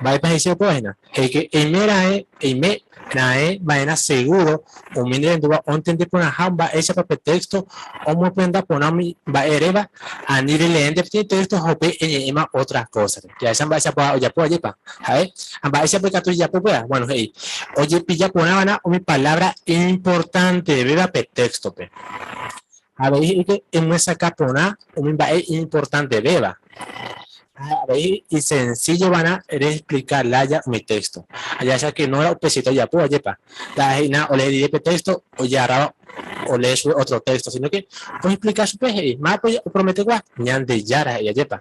Speaker 1: Mba'épa he'ise upéva hína? He'i ke eime raẽ, eime raẽ va'erã seguro umi nerendúva ontende porãha mba'éichapa pe texto omopyenda porã umi mba'e eréva, ani releénte peteĩ texto ha upéi eñe'ẽma ótra kósare. Jahecha mba'éichapa ojapo ajépa. Ha'e, ha mba'éichapa ikatu ijapo upéva? Bueno, he'i, ojepilla porã va'erã umi palávra iñimportantevéva pe téxtope. Avei he'i ke emyesakã porã umi mba'e iñimportantevéva. Ha avei isensíllo va'erã reexplika lája umi téxto. Ha jahecha ke Nora upeichaite ojapo, ajépa? Ndaha'éina olee rire pe téxto ojearráva olee chupe ótro téxto, síno ke oexplika chupe he'i, Mávapa oprometegua? Ñandejára he'i, ajépa?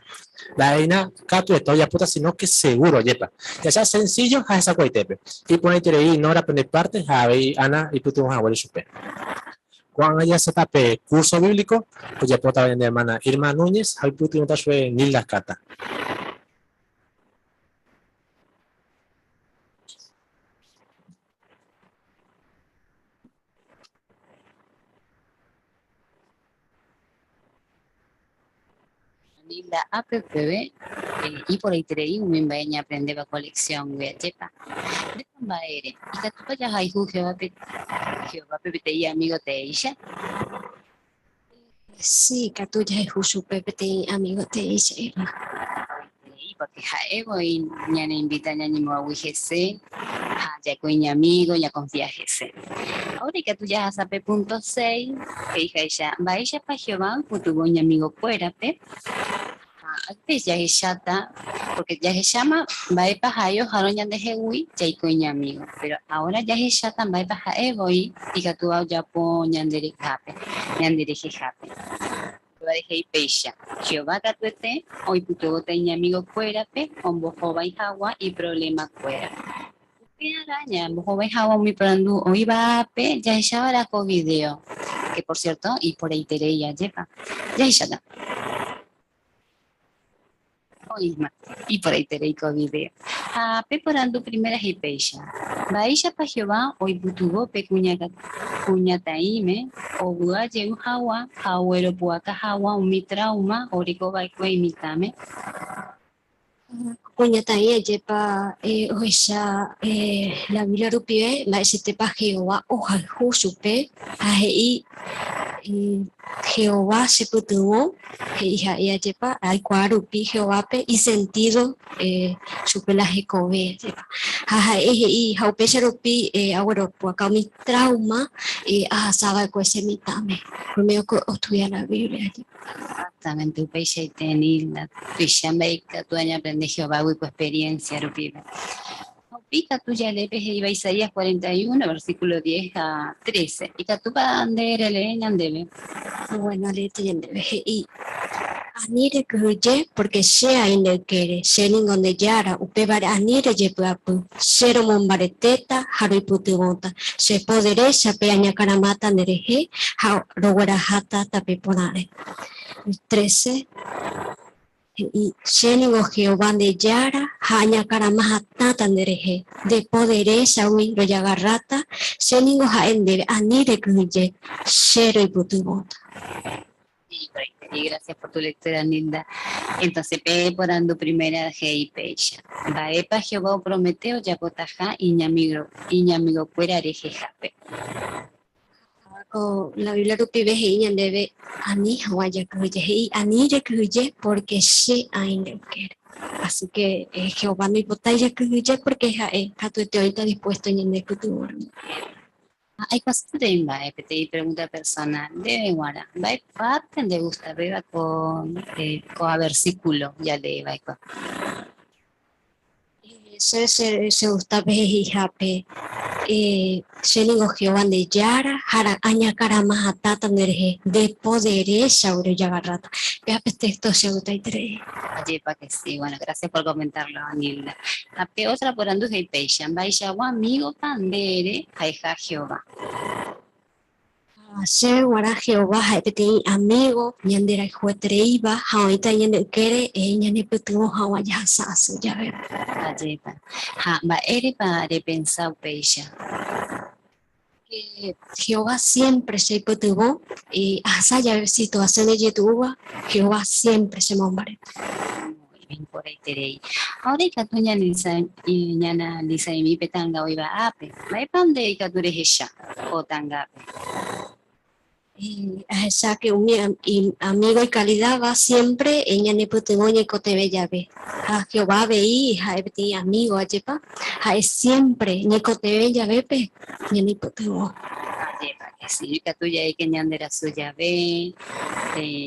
Speaker 1: Ndaha'éina katuete ojapóta síno ke segúro, ajépa? Jahecha sensíllo ha hesakuaitépe. Iporãiterei Nora pende párte ha avei Ana ipytyvõ haguére chupe. Ko'ág̃a jaséta pe kúrso bíblico ojapótava ñane ermána Irma Núñez ha oipytyvõta chupe Nilda Cata.
Speaker 16: Nilda, Ápe upeve, iporãiterei umi mba'e ñaaprendéva ko leksióngui, ajépa? Ndépa mba'ére? Ikatúpa jahayhu Jehovápe, Jehovápe peteĩ amígo teéicha?
Speaker 17: Si, ikatu jahayhu chupe peteĩ amígo teéicha, Irma.
Speaker 16: Iporãiterei, pórke ha'e voi ñaneinvita ñañemoag̃ui hese ha jaiko iñamígo, ñakonfia hese. Ahora ikatu jahasa pe púnto seis, he'iháicha mba'éichapa Jehová oipytyvõ iñamigokuérape. Ha ápe jahecháta Porque jahecháma mba'épa ha'e oha'arõ ñandehegui jaiko iñamígo. Péro áora jahecháta mba'épa ha'e voi ikatúva ojapo ñanderehehápe. Ñanderehehápe. Upévare he'i péicha, Jehová katuete oipytyvõta iñamigokuérape ombohovái hag̃ua iprovlemakuéra. Upearã ñambohovái hag̃ua umi porandu oĩva ápe jahechava'erã ko vidéo, que por cierto iporãiterei ajépa. Jahecháta. Oĩma, iporãiterei ko vidéo. Ha pe porandu primera he'i péicha, Mba'éichapa Jehová oipytyvõ pe kuñataĩme ovy'a jey hag̃ua ha ogueropu'aka hag̃ua umi trauma oreko va'ekue imitãme?
Speaker 17: Ko kuñataĩ ajépa ohecha la Biblia rupive mba'eichaitépa Jehová ohayhu chupe ha he'i Jehová chepytyvõ, he'i ha'e ajépa aikuaa rupi Jehovápe isentído chupe la hekove ajépa. Ha ha'e he'i ha upéicha rupi agueropu'aka umi trauma ahasa va'ekue che mitãme por medio ko ostudia la Biblia ajépa.
Speaker 16: Exactamente, upeichaite Nilda, tuicha mba'e ikatu añeaprende Jehovágui ko experiencia rupive. Ha upéi ikatu jalee pe he'íva Isaías 41, versículo 10 ha 13. Ikatúpa nde relee ñandéve?
Speaker 17: Bueno, aleéta ñandéve. He'i, Ani rekyhyje, pórke che aĩ nde ykére, che ningo nde Jára, upévare ani rejepy'apy, che romombaretéta ha roipytyvõta, che po deréchape añakãramáta nderehe ha rogueraháta tape porãre. 13, He'i, Che ningo Jehová nde Jára ha añakãrama hatãta nderehe, nde po deréchagui rojagarráta, che ningo ha'e ndéve, ani rekyhyje, che roipytyvõta.
Speaker 16: Y gracias por tu lectura, Nilda. Entonces, pe porandu primera he'i péicha. Mba'épa Jehová opromete ojapotaha iñamigo, iñamigokuéra rehehápe?
Speaker 17: Ko la Biblia rupive he'i ñandéve ani hag̃ua jakyhyje. He'i ani rekyhyje pórke che aĩ nde ykére. Así que eh, Jehová ndoipotái jakyhyje pórke ha'e katuete oĩta dispuesto ñandepytyvõramo.
Speaker 16: Ha aikuaase peteĩ mba'e, peteĩ pregúnta personál ndéve g̃uarã, Mba'e párte ndegustavéva ko ko'ã versíkulo jalee va'ekue?
Speaker 17: Che chegusta pe he'ihápe, Che ningo Jehová nde Jára, ha añakarama hatãta nderehe, nde po deréchagui rojagarráta. Péva pe téxto chegustaiterei.
Speaker 16: Ajépa que sí, bueno, gracias por comentarlo, Nilda. Ha pe ótra porandu he'i péicha, Mba'eichagua amígopa nde ere ha'eha Jehová?
Speaker 17: Chéve g̃uarã Jehová ha'e peteĩ amígo ñanderayhuetereíva ha oĩta ñande ykére ñanepytyvõ hag̃ua jahasa asy jave.
Speaker 16: Ajépa. Ha mba'érepa repensa upéicha?
Speaker 17: Jehová siémpre cheipytyvõ, ahasa jave situasión ijetu'úva, Jehová siémpre chemombarete.
Speaker 16: Iporãiterei. Ha ore ikatu ñaanalisaimi pe ta'anga oĩva ápe. Mba'épa nde ikatu rehecha ko ta'angápe?
Speaker 17: Ahecha ke umi amígo ikalidáva siémpre ñanepytyvõ ñaikotevẽ jave. Ha Jehová avei ha'e peteĩ amígo, ajépa? Ha'e siémpre ñaikotevẽ javépe ñanepytyvõ.
Speaker 16: Ajépa ke si, ikatu ja'éke ñanderasy jave,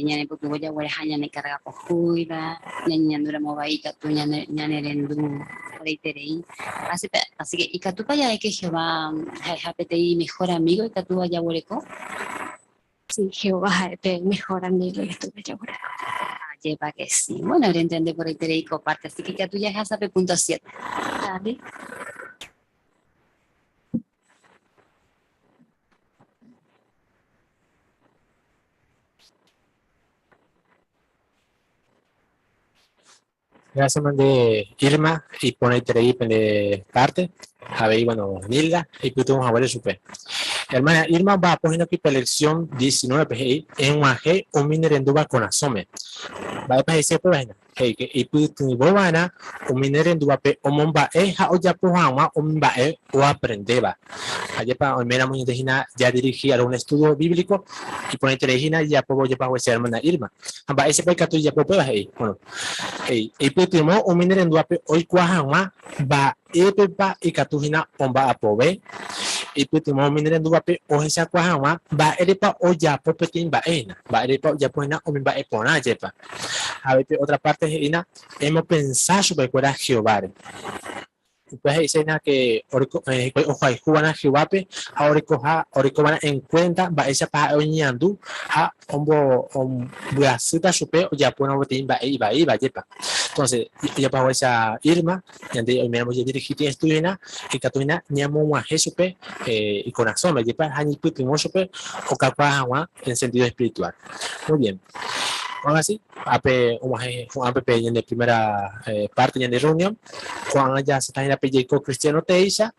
Speaker 16: ñanepytyvõ jagueraha ñane kárga pohýiva, ñañeñandúramo vai ikatu ñanerendu porãiterei. Así ke ikatúpa ja'éke Jehová ha'eha peteĩ mehór amígo ikatúva jaguereko?
Speaker 17: Sí, Jehová ha'e pe mehór amígo ikatúva jaguereko.
Speaker 16: Ajépa ke si. Bueno, rentende porãiterei ko párte, así ke ikatu jahasa pe púnto siéte.
Speaker 17: Dale.
Speaker 1: Gracias, mande Irma, iporãiterei pende parte. Avei, bueno, Nilda, ipytyvõ haguére chupe. Hermana Irma omba'apo hína kuri pe lección 19-pe he'i, Eg̃uahẽ umi nerendúva korasõme. Mba'épa he'ise upéva hína? He'i ke ipytyvõ va'erã umi nerendúvape omomba'e ha ojapo hag̃ua umi mba'e oaprendéva. Ajépa oiméramo ñande hína jadirihi algún estudio bíblico, iporãiterei hína jajapóvo ojepa haguéicha hermana Irma. Ha mba'éichapa ikatu jajapo upéva? He'i, bueno, he'i, eipytyvõ umi ne renduápe oikuaa hag̃ua mba'épepa ikatu hína omba'apove. Eipytyvõ umi nerendúvape ohechakuaa hag̃ua mba'érepa ojapo peteĩ mba'e hína, mba'érepa ojapo hína umi mba'e porã jepa. Ha avei pe ótra párte he'ína emopensa chupekuéra Jehováre. Upéva he'ise hína ke hikuái ohayhu va'erã Jehovápe ha orekoha oreko va'erã enkuénta mba'éichapa ha'e oñeñandu ha ombyasýta chupe ojapóramo peteĩ mba'e ivaíva jepa. Entonces, ojapo haguéicha Irma, ñande oiméramo jadirighi peteĩ estudio hína, ikatu hína ñamog̃uahẽ chupe ikorasõme jepa ha ñaipytyvõ chupe okakuaa hag̃ua en sentido espiritual. Muy bien. Ko'ág̃a si, ápe og̃uahẽ ko'ápe pe ñande primera parte ñande reunión. Ko'ág̃a jasẽta hína pe jaiko cristiano teéicha,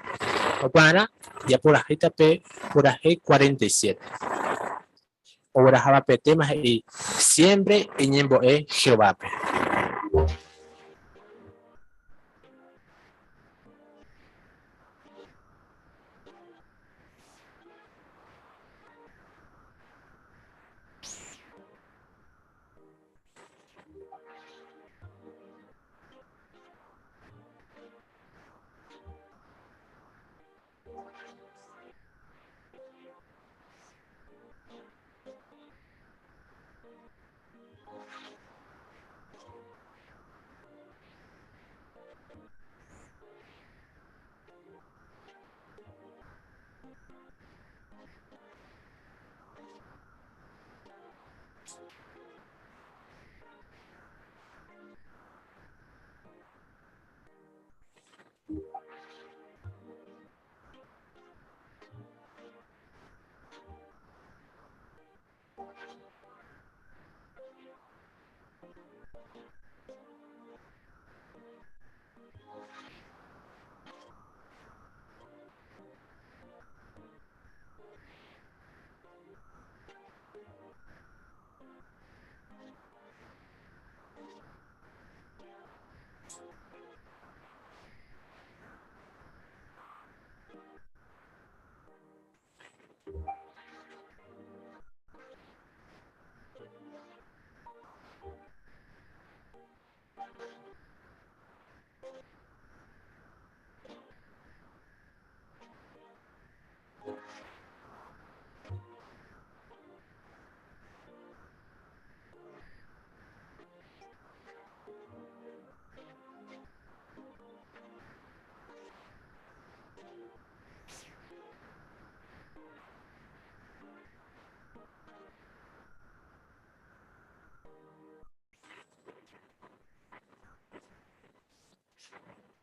Speaker 1: upearã japorahéita pe purahéi 47. Ogueraháva pe téma he'i, Siémpre eñembo'e Jehovápe.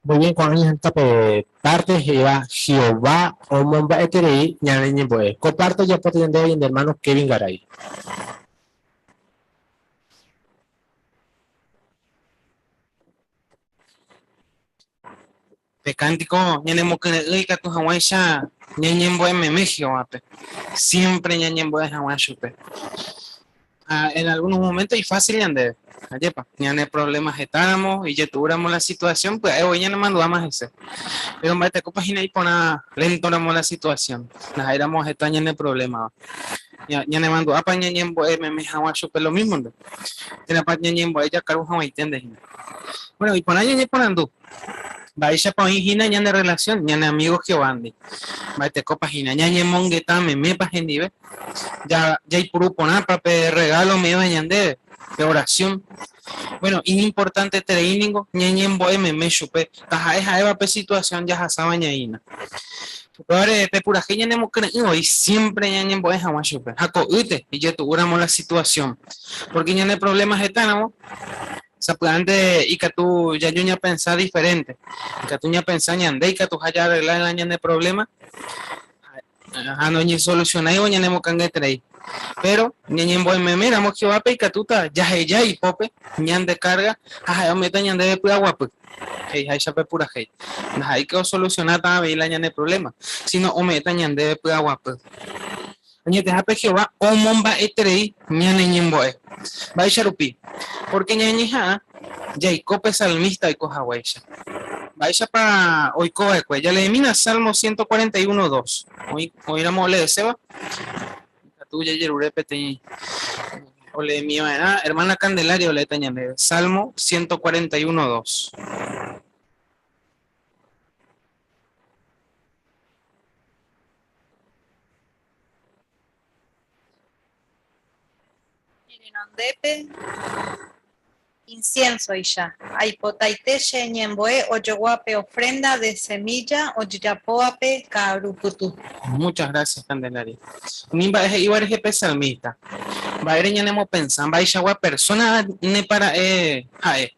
Speaker 1: Muy bien, ko'ág̃a ñahendúta pe párte he'íva Jehová omomba'eterei ñane ñembo'e. Ko párte ojapóta ñandéve ñande ermáno Kevin Garay.
Speaker 18: Pe kántiko ñanemokyre'ỹ ikatu hag̃uáicha ñañembo'e meme Jehovápe, siémpre ñañembo'e hag̃ua chupe. Ha en algúno moménto ifásil ñandéve, ajépa, ñane provléma hetáramo, ijetu'úramo la situasión, pya'e voi ñanemandu'áma hese. Péro mba'etekópa hína iporã léntoramo la situasión, ndaha'éiramo heta ñane provlémava. Ñanemandu'ápa ñañembo'e meme hag̃ua chupe lomímonte, térãpa ñañembo'e jakaru hag̃uaiténte hína. Bueno, iporã ñañeporandu, Mba'éichapa oĩ hína ñane rrelasión ñane amígo Jehovándi? Mba'etekópa hína? Ñañemongeta memépa hendive? Jaipuru porãpa pe rregálo ome'ẽva ñandéve, pe orasión? Buéno, iñimportanteterei ningo ñañembo'e meme chupe, taha'e ha'éva pe situasión jahasáva ñaína. Upévare pe purahéi ñanemokyre'ỹ voi siémpre ñañembo'e hag̃ua chupe, ha ko'ýte ijetu'úramo la situasión, pórke ñane provléma hetáramo, Sapy'ánte ikatu jaju ñapensa diferente. Ikatu ñapensa ñande ikatuha jaarregla la ñane problema ha noñesolusionáivo ñanemokangeterei. Péro ñañembo'e meméramo Jehovápe ikatúta jaheja ipópe ñande kárga ha ha'e ome'ẽta ñandéve py'aguapy. He'iháicha pe purahéi. Ndaha'éike osolusionáta avei la ñane provléma, síno ome'ẽta ñandéve py'aguapy. Añetehápe Jehová omomba'eterei ñane ñembo'e. Mba'éicha rupi? Pórke ñañeha'ã jaiko pe salmísta oiko haguéicha. Mba'éichapa oiko va'ekue? Jaleemína Salmo 141, 2. Oĩramo oleeséva, ikatu jajerure peteĩ oleemi va'erã. Hermana Candelaria oleéta ñandéve. Salmo 141, 2.
Speaker 15: Ne renondépe inciensoicha, aipotaite che ñembo'e ojogua pe ofrenda de semilla ojejapóvape ka'arupytũ.
Speaker 18: Muchas gracias, Candelaria. Umi mba'e he'íva rehe pe salmista, mba'ére ñanemopensa mba'eichagua persona nepara'e ha'e.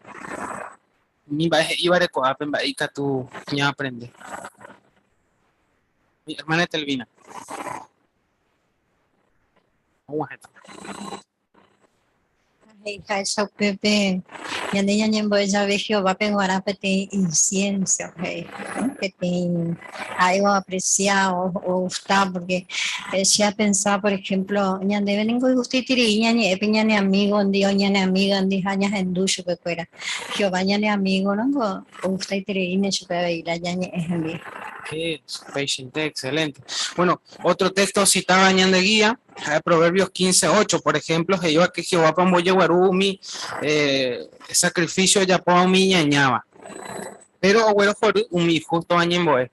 Speaker 18: Umi mba'e he'ívare ko'ápe mba'e ikatu ñaaprende. Mi hermana Etelvina. Og̃uahẽta.
Speaker 6: He'iháicha upépe ñande ñañembo'e jave Jehovápe g̃uarã peteĩ incienso, he'i, peteĩ ha'e oaprecia, ogusta, porque che apensa, por ejemplo, ñandéve ningo igustaiterei ñañe'ẽ pe ñane amigo-ndi o ñane amiga-ndi ha ñahendu chupekuéra. Jehová ñane amigo ningo ogustaitereíne chupe avei la ñañe'ẽ hendive.
Speaker 18: Upeichaite, excelente. Bueno, otro texto citaba ñande guía, Ha'e Proverbios 15, 8, por ejemplo, he'íva que Jehovápe ombojeguaru umi eh, sacrificio ojapóva umi iñañáva. Péro oguerohory umi ihústova ñembo'e.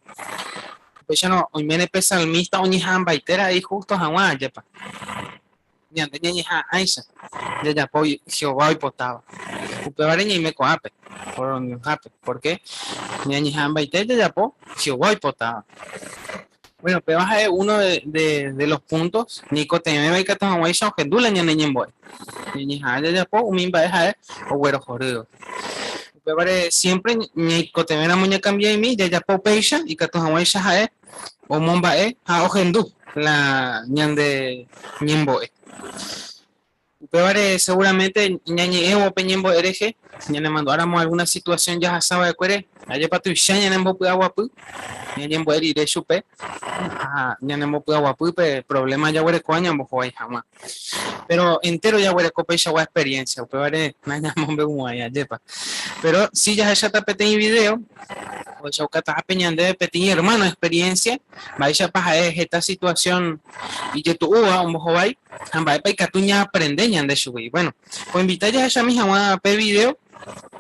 Speaker 18: Upéicharõ, oiméne pe salmista oñeha'ãmbaite ra'e ihústo hag̃ua, ajépa. Ñande ñañeha'ãháicha jajapo Jehová oipotáva. Upévare ñaime ko'ápe, reunionhápe, pórke ñañeha'ãmbaite jajapo Jehová oipotáva. Bueno, péva ha'e uno de, de, de los puntos ñaikotevẽva ikatu hag̃uáicha ohendu la ñane ñembo'e. Ñañeha'ã jajapo umi mba'e ha'e oguerohorýva. Upévare siempre ñaikotevẽramo ñakambia'imi jajapo upéicha ikatu hag̃uáicha ha'e omomba'e ha ohendu la ñande ñembo'e. Upévare seguramente ñañe'ẽvo pe ñembo'e rehe, ñanemandu'áramo alguna situación jahasa va'ekuére, ajépa tuicha ñanembopy'aguapy, ñañembo'e rire chupe ha ñanembopy'aguapy pe problema jaguerekóva ñambohovái hag̃ua. Pero entero jaguereko peichagua experiencia, upévare nañamombe'umo'ãi, ajépa. Pero si jahecháta peteĩ video, ohechaukatahápe ñandéve peteĩ hermano experiencia, mba'éichapa ha'e heta situación ijetu'úva ombohovái, Ha mba'épa ikatu ñaaprende ñande chugui? Bueno, poinvita jahechami hag̃ua pe video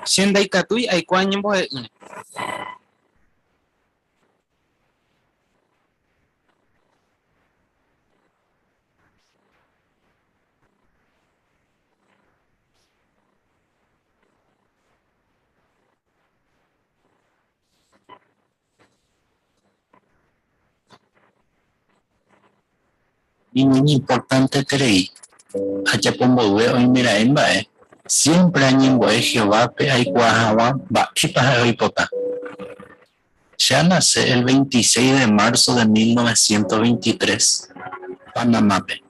Speaker 18: Che ndaikatúi aiko añembo'e'ỹre.
Speaker 19: Iñimportanteterei. Ajapo mboyve oimeraẽ mba'e, siémpre añembo'e Jehovápe aikuaa hag̃ua mba'épa ha'e oipota. Che anase el 26 de marzo de 1923, Panamápe.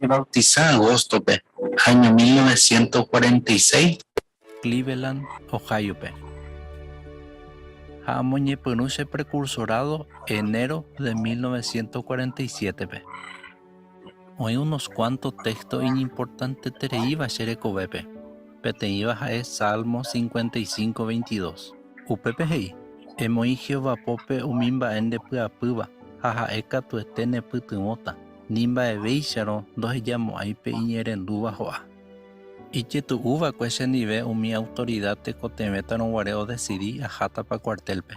Speaker 19: Ajevautisa agóstope, áño 1946.
Speaker 20: Cleveland, Ohio-pe. Ha amoñepyrũ che precursorado enero de 1947-pe. Oĩ unos cuanto texto iñimportantetereíva che rekovépe, peteĩva ha'e Salmo 55, 22. Upépe he'i, Emoĩ Jehová pópe umi mba'e ndepy'apýva ha ha'e katuete nepytyvõta, ni mba'evéicharõ ndohejamo'ãi pe iñe'ẽrendúva ho'a. Ijetu'u va'ekue chendive umi autorida tekotevẽtarõ guare odesidi ahátapa kuartélpe.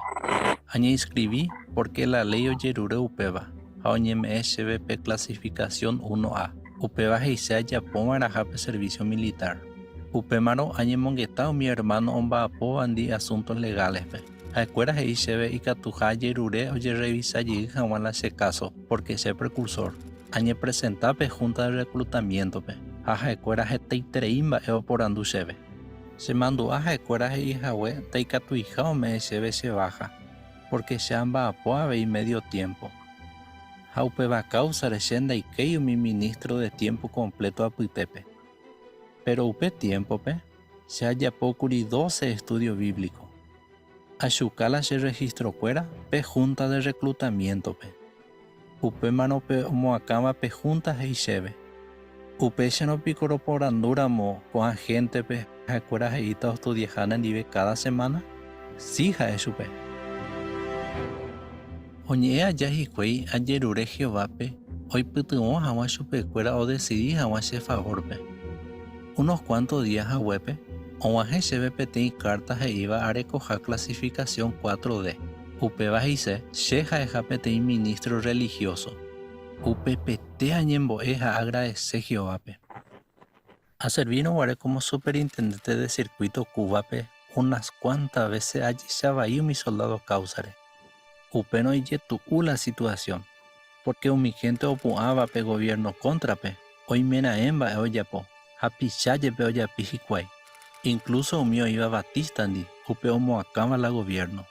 Speaker 20: Añeinskrivi pórke la léi ojerure upéva ha oñeme'ẽ chéve pe klasifikasión 1A, upéva he'ise ajapova'erãha pe servísio militár. Upémarõ añemongeta umi ermáno omba'apóvandi asuntos legálespe. Ha'ekuéra he'i chéve ikatuha ajerure ojerrevisa jey hag̃ua la che káso pórke che prekursór. Añepresenta pe junta de reclutamiento-pe, ha ha'ekuéra hetaiterei mba'e oporandu chéve. Chemandu'a ha'ekuéra he'i hague ndaikatuiha ome'ẽ chéve che baja, pórke che amba'apo avei medio tiempo. Ha upéva káusare che ndaikéi umi ministro de tiempo completo apytépe. Péro upe tiémpope, che ajapókuri doce estudio bíblico. Achuka la che registrokuéra pe junta de reclutamiento-pe. Upémarõ pe omoakãva pe júnta he'i chéve, Upéicharõ piko roporandúramo ko'ã héntepe ha'ekuéra he'íta ostudiaha nendive káda semána? Si, ha'e chupe. Oñe'ẽ aja hikuái ajerure Jehovápe oipytyvõ hag̃ua chupekuéra odesidi hag̃ua che favórpe. Unos kuánto día haguépe, og̃uahẽ chéve peteĩ kárta he'íva arekoha clasificación 4D. Upéva he'ise che ha'eha peteĩ ministro religioso. Upepete añembo'e ha aagradese Jehovápe. Aservírõ guare como superintendente de circuito Cúbape unas cuantas vése ajecha vai umi soldádo káusare. Upérõ ijetu'u la situasión, pórke umi hénte opu'ãva pe goviérno kóntrape oimeraẽ mba'e ojapo, hapicha jepe ojapi hikuái, inklúso umi oĩva Batístandi upe omoakãva la goviérno.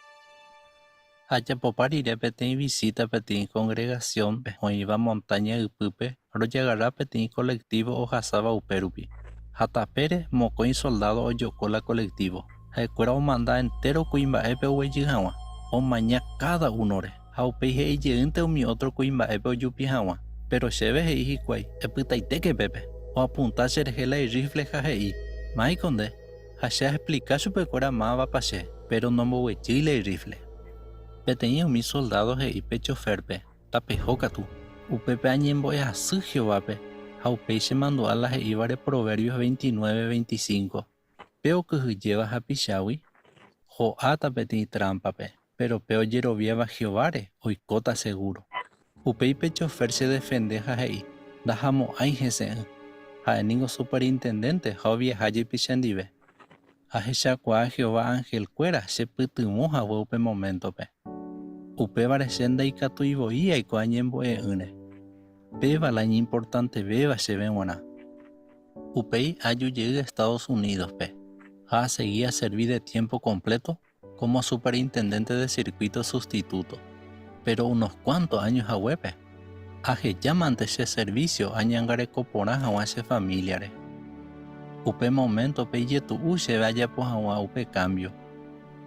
Speaker 20: Ajapopa rire peteĩ visíta peteĩ kongregasiónpe oĩva montáña ypýpe, rojagarra peteĩ kolektívo ohasáva upérupi. Ha tapére, mokõi soldádo ojoko la kolektívo. Ha'ekuéra omanda entéro kuimba'épe oguejy hag̃ua, omaña káda únore, ha upéi he'i jeýnte umi ótro kuimba'épe ojupi hag̃ua. Péro chéve he'i hikuái, Epytaitéke pépe! Oapunta cherehe la irrífle ha he'i, Máiko nde! Ha che aexplika chupekuéra mávapa che, péro nomboguejýi la irrífle. Peteĩ umi soldádo he'i pe choférpe, Tapeho katu. Upépe añembo'e asy Jehovápe, ha upéi chemandu'a la he'ívare Proverbios 29, 25, Pe okyhyjéva hapichágui, ho'áta peteĩ trámpape, péro pe ojeroviáva Jehováre oikóta segúro. Upéi pe chofér chedefende ha he'i, Ndahamo'ãi hese'ỹ. Ha'e ningo superintendénte ha oviaha jepi chendive. Ahechakuaa Jehová anhelkuéra chepytyvõ hague upe moméntope. Upévare che ndaikatúi voi aiko añembo'e'ỹre. Péva la iñimportantevéva chéve g̃uarã. Upéi aju jey Estados Unídospe ha asegi aservi de tiémpo kompléto kómo superintendénte de sirkuíto sustitúto. Péro unos kuánto áño haguépe, ahejámante che servísio añangareko porã hag̃ua che famíliare. Upe moméntope ijetu'u chéve ajapo hag̃ua upe kámbio,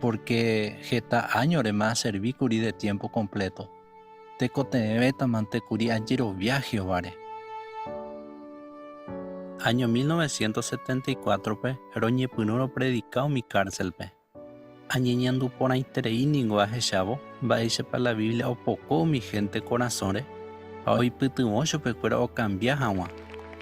Speaker 20: pórke heta áñorema aservi kuri de tiémpo kompléto. Tekotevẽvétamante kuri ajerovia Jehováre. Áño 1974-pe roñepyrũ ropredika umi kárselpe. Añeñandu porãiterei ningo ahechávo mba'éichapa la Biblia opoko umi hénte korasõre ha oipytyvõ chupekuéra okambia hag̃ua.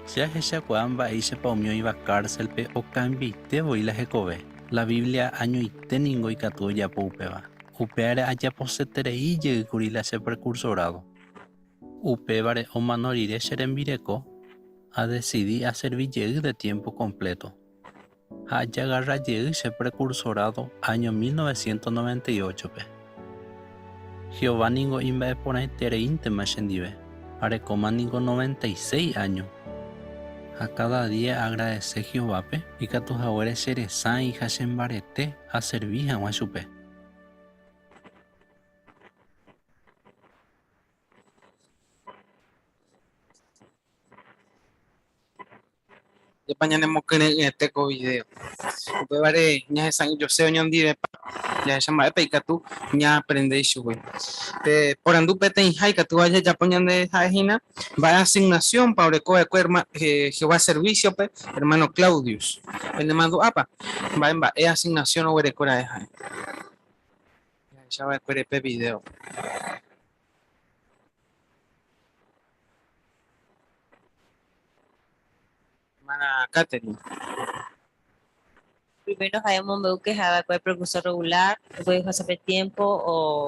Speaker 20: Che ahechakuaa mba'éichapa umi oĩva kárselpe okambiaite voi la hekove. La Biblia añoite ningo ikatu ojapo upéva. Upévare ajaposeterei jey kuri la che prekursorádo. Upévare omano rire che rembireko, adesidi aservi jey de tiémpo kompléto. Ha ajagarra jey che prekursorádo áño 1998-pe. Jehová ningo imba'eporãitereíntema chendive, arekóma ningo 96 áño. Ha káda día aagradese Jehovápe ikatu haguére cheresãi ha chembarete aservi hag̃ua chupe.
Speaker 18: Jepa ñanemokyre'ỹete ko video. Upévare ñahesa'ỹijose oñondivepa jahecha mba'épa ikatu ñaaprende ichugui. Pe porandu peteĩha ikatúva jajapo ñande ha'e hína mba'e asignasiónpa oreko va'ekue Jehová servísiope ermáno Claudius. Penemandu'ápa mba'e mba'e asignasión oguereko ra'e ha'e? Jahecha va'ekuére pe vidéope. Hermana Katherine.
Speaker 21: Primero ha'e omombe'u ke ha'e va'ekue precursor regular, upéi ohasa pe tiempo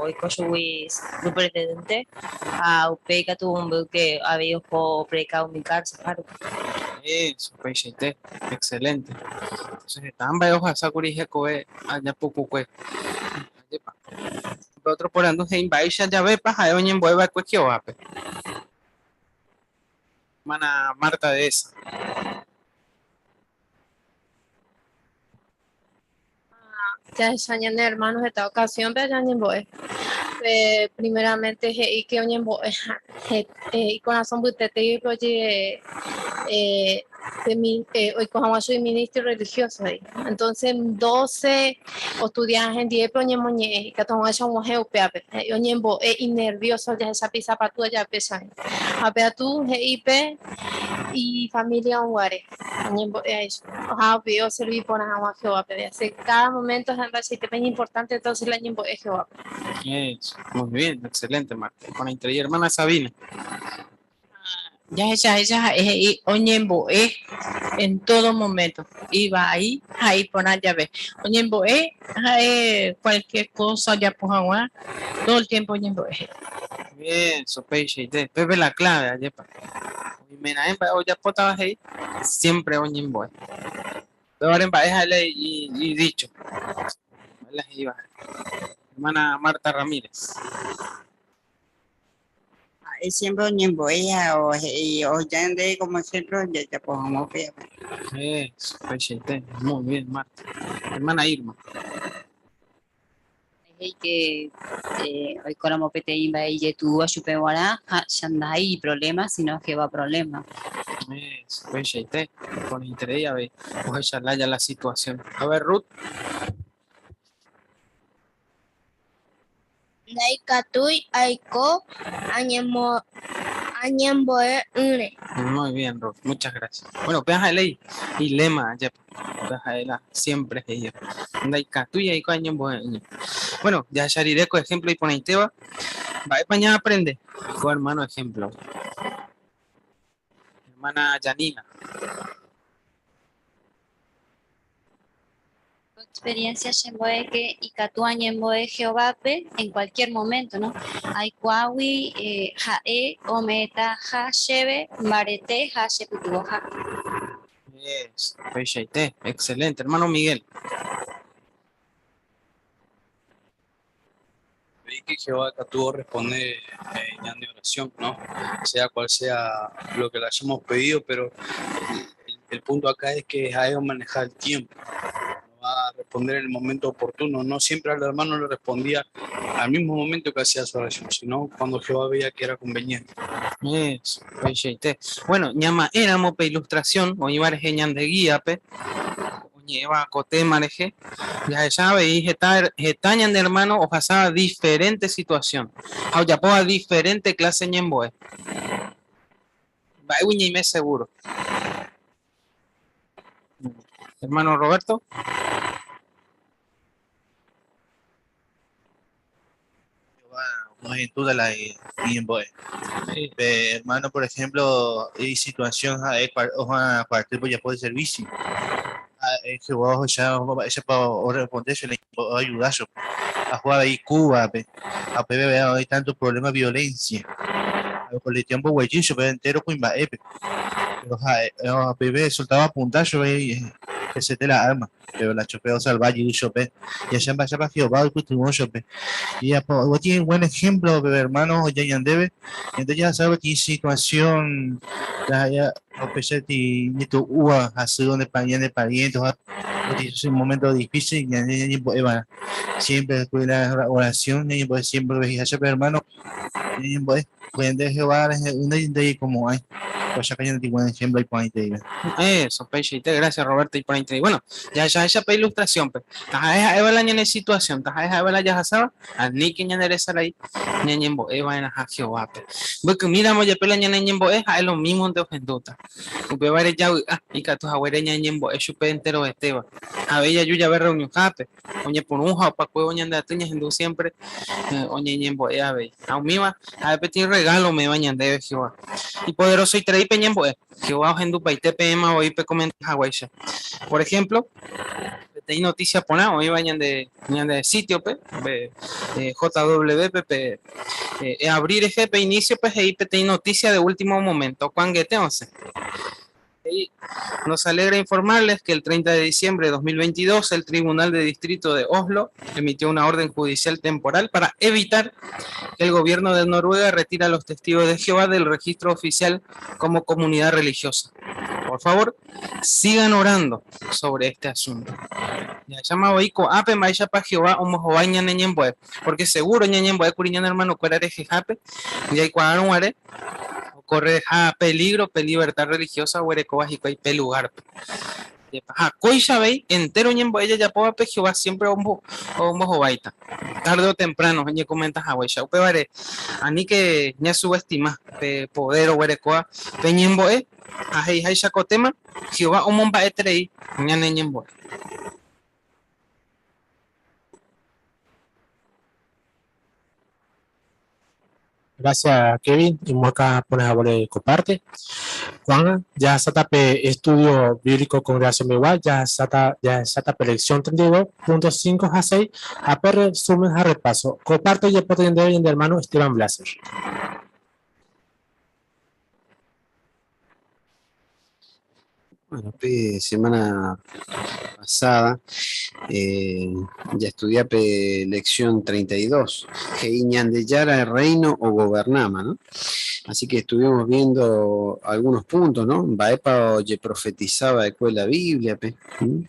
Speaker 21: oiko chugui superintendente ha upéi katu omombe'u ke avei oho opredika umi cárcel hárupi.
Speaker 18: Eso, upeichaite, excelente. Entonces heta mba'e ohasa kuri hekove aja pukukue. Ajépa. Upe otro porandu he'i mba'éicha javépa ha'e oñembo'e va'ekue Jehovápe. Hermana Marta de esa.
Speaker 7: Jahecha ñane hermano heta ocasión-pe ñañembo'e. Pe primeramente he'i que oñembo'e ikorasõ mbytétegui oje oiko hag̃ua chugui ministro religioso he'i. Entonces 12 ostudia hendivépe oñemoñe'ẽ ikatu hag̃uáicha og̃uahẽ upévape. He'i oñembo'e inervioso jahecha pe isapatu aja péicha. Ha pe atu he'i pe ifamilia oguare oñembo'e aicha. Ha upéi oservi porã hag̃ua Jehovápe. Así que cada momento ha mba'eichaitépa iñimportante entonces la ñembo'e Jehovápe.
Speaker 18: Eso, muy bien, excelente, Marta. Iporãiterei, hermana Sabina.
Speaker 10: Jahechaháicha ha'e he'i oñembo'e en todo momento, ivai ha iporã jave. Oñembo'e ha'e cualquier cosa ojapo hag̃ua, todo el tiempo oñembo'e he'i.
Speaker 18: Eso, péichaite. Pépe la clave, ajépa. Oimeraẽ mba'e ojapótava he'i, Siempre oñembo'e. Upévare mba'e ha'e la idicho. Mba'e la he'íva. Hermana Marta Ramírez.
Speaker 10: Ha'e siempre oñembo'e ha he'i oheja ñandéve como ejemplo jajapo hag̃ua upéva.
Speaker 18: Eso, upeichaite. Muy bien, Marta. Hermana Irma.
Speaker 16: He'i que oikóramo peteĩ mba'e ijetu'úva chupe g̃uarã ha chandaha'éi iproblema, sino Jehová problema.
Speaker 18: Eso, upeichaite. Iporãiterei avei ohecha lája la situación. A ver, Ruth.
Speaker 9: Ndaikatúi aiko añembo'e'ỹre.
Speaker 18: Muy bien, Ruth, muchas gracias. Bueno, upéva ha'e la ilema, ajépa. Upéva ha'e la siempre he'íva. Ndaikatúi aiko añembo'e'ỹre. Bueno, jahecha rire ko ejemplo iporãitéva, mba'épa ñaaprende ko hermano ejemplo-gui. Hermana Janina.
Speaker 8: Ko experiencia chembo'e que ikatu añembo'e Jehovápe en cualquier momento, no? Aikuaágui ha'e ome'ẽtaha chéve mbarete ha chepytyvõha.
Speaker 18: Yes, upeichaite. Excelente. Hermano Miguel.
Speaker 2: Veí que Jehová katu orresponde ñande oración, ¿no? Sea cual sea lo que le hayamos pedido, pero el punto acá es que ha'e omaneja el tiempo, no va a responder en el momento oportuno. No siempre al hermano le respondía al mismo momento que hacía su oración, sino cuando Jehová veía que era conveniente.
Speaker 18: Eso, upeichaite. Bueno, ñama'ẽramo pe ilustración, oĩva rehe ñande guía-pe, oñe'ẽva ko tema rehe, jahecha avei heta, heta ñane hermano ohasáva diferente situación ha ojapóva diferente clase ñembo'e. Mba'égui ñaime seguro. Hermano Roberto.
Speaker 22: Ohendu la ñembo'e. Pe hermano, por ejemplo, y situación ha'e oja cuartel ojapo de servicio. Ha'e Jehová ohecha mba'éichapa orresponde chupe oayuda chupe. Aho avei Cuba-pe ha upépe oĩ tanto problema violencia. Con el tiempo oguejy chupe entero kuimba'épe. Pero ha'e upépe soldado apunta chupe hesete la arma. Péro la chupe osalva jey chupe, jahecha mba'éichapa Jehová oipytyvõ chupe. Jajapo peteĩ buen ejemplo pe hermano oja ñandéve, ñande jahasa peteĩ situación upéicha ijetu'úva hasy ñane pariente ha peteĩ momento difícil ñande ñañembo'e va'erã. Siempre después de la oración ñañembo'e siempre he'iháicha pe hermano ñañembo'e. Ñande Jehová rehe'ỹ ndajaikomo'ãi. Upéicha ñande buen ejemplo iporãiteíva.
Speaker 18: Eso, upeichaite, gracias Roberto iporãiterei. Bueno, jahechaháicha pe ilustración-pe, taha'e ha'éva la ñane situación, taha'e ha'éva la jahasáva, aníke ñane resarái ñañembo'e va'erãha Jehovápe. Mbykymíramo jepe la ñane ñembo'e, ha'e lo mímonte ohendúta. Upévare javy'a ikatu haguére ñañembo'e chupe enterovetéva. Avei jaju jave reunionhápe, Oñepyrũ ha opakuévo ñande aty ñahendu siémpre oñeñembo'e avei. Ha umíva ha'e peteĩ rregálo ome'ẽva ñandéve Jehová. Ipoderosoiterei pe ñembo'e. Jehová ohendupaite peẽma voi pekomenta haguéicha. Por ehémplo, peteĩ notísia porã oĩva ñande ñande sítiope, pe JW-pe, pe eabri rehe pe inísiope he'i peteĩ notísia de último moménto, kuangete osẽ. He'i, Nos alegra informarles que el 30 de diciembre de 2022 el Tribunal de Distrito de Oslo emitió una orden judicial temporal para evitar que el gobierno de Noruega retire a los testigos de Jehová del registro oficial como comunidad religiosa. Por favor, sigan orando sobre este asunto. Jahecháma voi ko'ápe mba'éichapa Jehová ombohovái ñane ñembo'e, porque seguro ñañembo'e kuri ñane hermanokuéra rehehápe jaikuaárõ guare Okorreha peligro pe libertad religiosa oguerekóva hikuái pe lugárpe. Ha kóicha avei, entéro ñembo'e jajapóvape Jehová siémpre ombohováita, tárde o tempráno oñekomenta haguéicha. Upévare, aníke ñasubestima pe podér oguerekóva pe ñembo'e, ha he'iháicha ko téma, Jehová omomba'eterei ñane ñembo'e.
Speaker 1: Gracias, Kevin. Imoakã porã haguére ko parte. Ko'ág̃a jahasáta pe estudio bíblico congregación-pegua, jahasáta jahecháta pe lección 32.5 ha 6 ha pe resumen ha repaso. Ko parte ojapóta ñandéve ñande hermano Esteban Blaser.
Speaker 3: Bueno, pe semana pasada ya estudié pe lección 32, he'i Ñandejára reino o gobernama, ¿no? Así que estuvimos viendo algunos puntos, ¿no? Mba'épa ojeprofetizaba va'ekue la Biblia, pe, ¿m?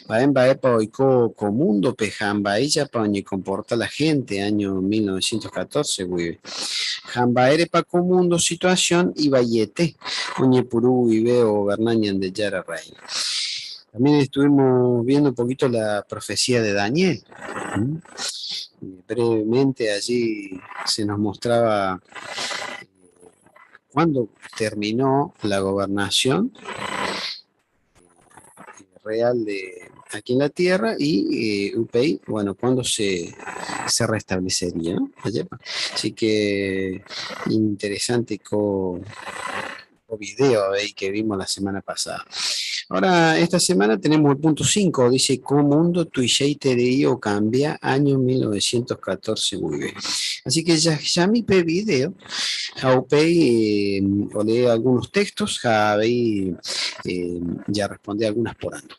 Speaker 3: Mba'e mba'épa oiko ko mundo pe ha mba'éichapa oñekomporta la gente año 1914 guive. Ha mba'érepa ko mundo situación ivaiete oñepyrũ guive ogoberna Ñandejára reino. También estuvimos viendo un poquito la profecía de Daniel. ¿M? Brevemente allí se nos mostraba cuándo terminó la gobernación real de aquí en la tierra y upéi, bueno, cuándo se restablecería, ¿no? Ajépa. Así que interesante ko video ahí que vimos la semana pasada. Ahora, esta semana tenemos el punto 5, dice, ko mundo tuichaiterei okambia año 1914 guive. Así que ya mi pe video, ha upéi, o lee algunos textos, ha avei ya responde algunas porandu.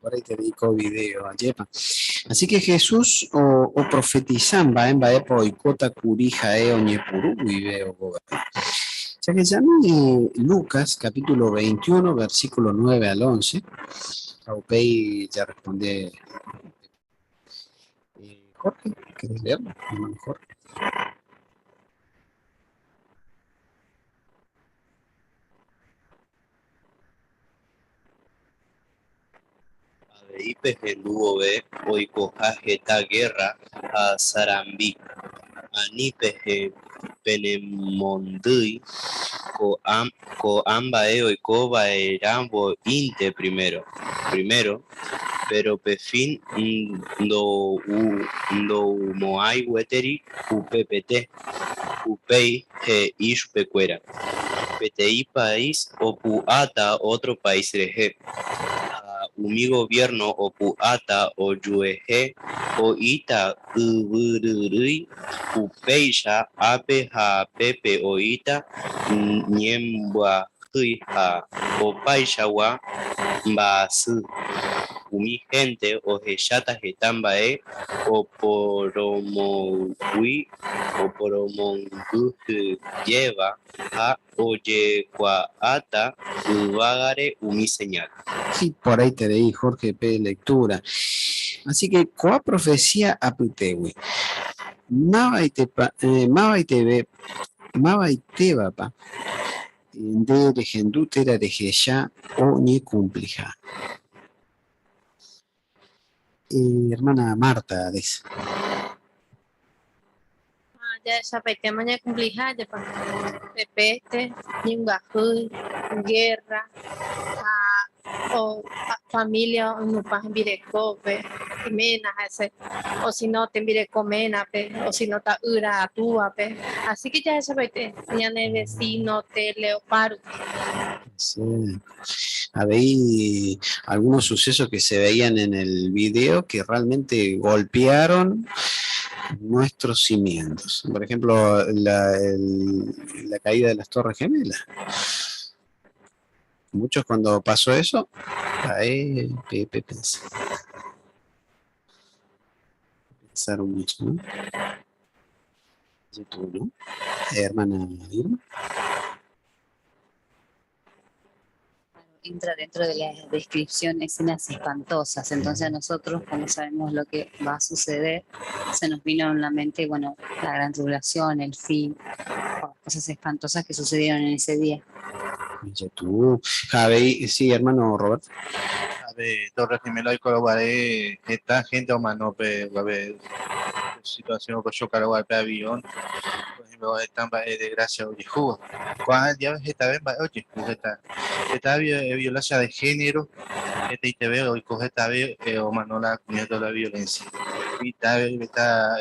Speaker 3: Por ahí te dedico video, ajépa. Así que Jesús o profetizamba en mba'épa oikóta kuri ha'e oñepyrũ guive ogoberna. O sea que ya Lucas, capítulo 21, versículo 9 al 11. Upéi ya responde. Jorge, ¿querés leerlo? Hermano Jorge.
Speaker 22: Avei pehendu vove oikoha heta guerra ha sarambi. Ani penemondýi ko'ã mba'e oiko va'erãvoínte primero, pero pe fin ndoumo'ãi gueteri upepete. Upéi he'i chupekuéra. Peteĩ país opu'ãta otro país rehe ha umi gobierno opu'ãta ojuehe oĩta yvyryrýi upéicha ápe ha pépe oĩta ñembyahýi ha opaichagua mba'asy. Umi hénte ohecháta heta mba'e oporomongyhyjéva ha ojekuaáta yvágare umi señal.
Speaker 3: Sí, por ahí te leí, Jorge P. Lectura. Así que, ko'ã profecía apytégui. Mavaiteve, mavaitévapa nde rehendu térã rehecha oñekumpliha. Hermana Marta, dice.
Speaker 7: Ah, jahechapaitéma oñekumpliha, jepa. Pe peste, ñembyahýi, guerra, ha o familia oinupã hembirekópe, ména hese, o si no tembireko ménape, o si no ta'ýra túvape. Así que jahechapaite ñane vecino, tele opárupi.
Speaker 3: Sí. Había algunos sucesos que se veían en el video que realmente golpearon Nuestros cimientos. Por ejemplo, la, la caída de las Torres Gemelas. Muchos cuando pasó eso, ahí pensaron mucho, ¿no? Tú, ¿no? Hermana Irma.
Speaker 16: Entra dentro de la descripción escenas espantosas. Entonces nosotros, como sabemos lo que va a suceder, se nos vino en la mente, bueno, la gran tribulación, el fin, cosas espantosas que sucedieron en ese día.
Speaker 3: Tú, Javi, sí, hermano Robert.
Speaker 22: A ver, Torre Gemela y Cologuaré, esta gente humano, a ver, situación que chocar al avión, por ejemplo, están de gracia oye jugo. Cuando ya esta vez oye, esta violencia de género, este ITV hoy coge esta vez o mano la de la violencia. Y está oye está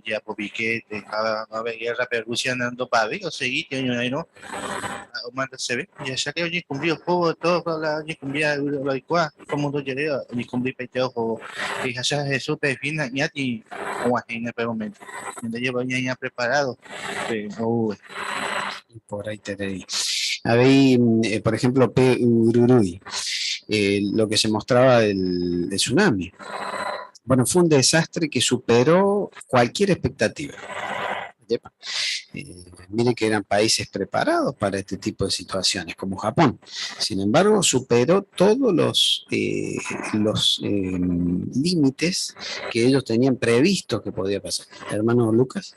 Speaker 22: ya por piquete, a ver guerra pero Rusia andando para ver o seguir que ahí no o manda se ve y ya que oye cumplió juego todo la oye cumplía lo igual como do llegué oye cumplí peiteo juego y ya Jesús te defina y a ti o ajena pero momento donde lleva ya preparado pero
Speaker 3: y por ahí te leí. A ver, por ejemplo, P. Ururui, lo que se mostraba del tsunami. Bueno, fue un desastre que superó cualquier expectativa. Mire que eran países preparados para este tipo de situaciones, como Japón. Sin embargo, superó todos los límites que ellos tenían previsto que podía pasar. Hermano Lucas.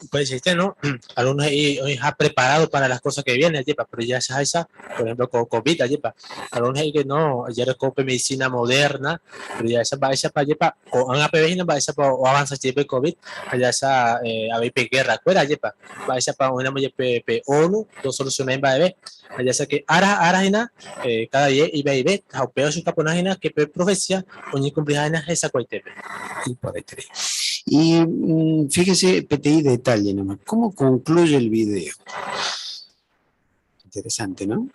Speaker 1: Pues este, ¿no? Algunos hoy ha preparado para las cosas que vienen, yepa, pero ya esa, esa, por ejemplo, con COVID, yepa, algunos ahí que no, ya recope medicina moderna, pero ya esa va esa pa yepa, o an APB va esa pa o avanza yepa COVID, allá esa ABP guerra, cuera yepa, va esa pa una yepe P ONU, dos soluciones en va allá esa que ara ara cada día y ve y ve, jaupeo su caponajina que pe profecía, o ni cumplirá esa cuaitepe.
Speaker 3: Y por ahí tres. Y fíjese, PTI detalle nomás, ¿cómo concluye el video? Interesante, ¿no?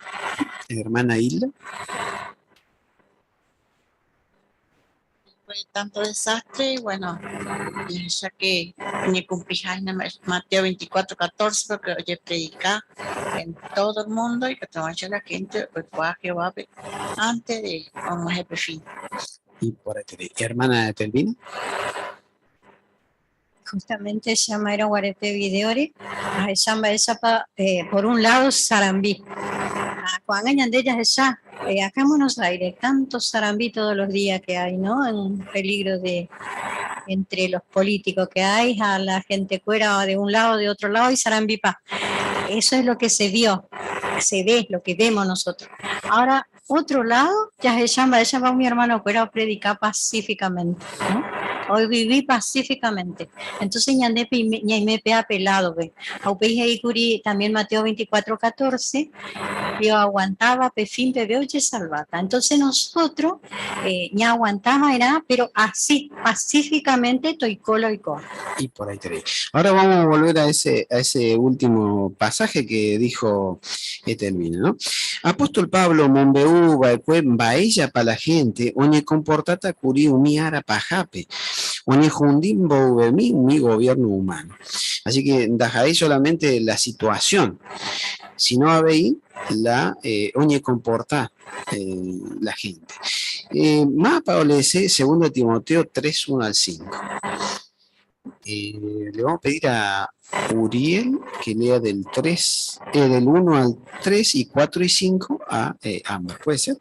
Speaker 3: Hermana Hilda.
Speaker 10: Fue tanto desastre, bueno, ya que ni cumplí Mateo 24, 14, porque oye, predica en todo el mundo y que te la gente, pues Jehová antes de vamos a fin.
Speaker 3: Y por ahí, hermana Telvina.
Speaker 6: Justamente se llama era Guarepe Videore, por un lado Sarambí. Cuando de ellas esa, acá en Buenos Aires, tanto Sarambí todos los días que hay, ¿no? En peligro de entre los políticos que hay, a la gente cuera de un lado, de otro lado y Sarambí pa. Eso es lo que se vio, se ve, lo que vemos nosotros. Ahora, otro lado, ya se llama, ella va mi hermano cuera a predicar pacíficamente, ¿no? Hoy viví pacíficamente. Entonces, ñaimepe apelado, ve. Aupei también Mateo 24, 14, yo aguantaba, pe fin, pe veo, salvata. Entonces, nosotros, ña aguantaba, era, pero así, pacíficamente, toicolo y co.
Speaker 3: Y por ahí te Ahora vamos a volver a ese último pasaje que dijo Etelvina, ¿no? Apóstol Pablo, mombeú, baekue, baella pa la gente, oñe comportata curi umi ara pajape, oñe jundín boubemi mi gobierno humano. Así que ahí solamente la situación, sino habéis la oñe comporta la gente. Mapa olece, 2 Timoteo 3, 1 al 5. Le vamos a pedir a Uriel que lea del 3, del 1 al 3 y 4 y 5 a Ámbar. ¿Puede ser?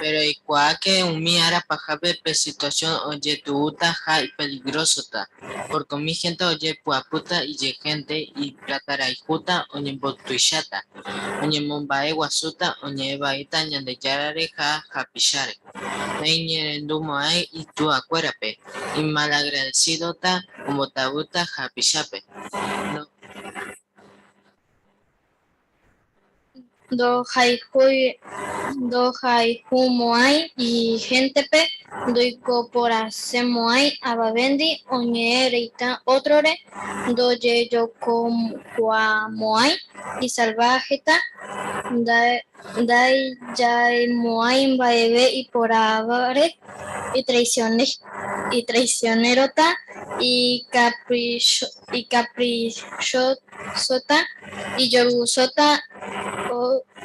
Speaker 11: Pero igual que umi ara pajape pe situación oye tuuta ja y peligroso ta, porque mi gente oye puaputa y ye gente y plataraijuta oye botuishata, oye mombae guasuta oye baita ñandeyarare ja japishare, naiñerendumoae y tu acuérape, y malagradecido ta como tabuta japishape. No.
Speaker 9: Do jaijumoai y gente pe Ndoikoporãsemo'ãi avavéndi, oñe'ẽ reíta ótrore, ndojejokokuaamo'ãi, isalváheta, ndaija'emo'ãi mba'eve iporãvare, itraisionérota, ikaprichósota, ijorgullósota,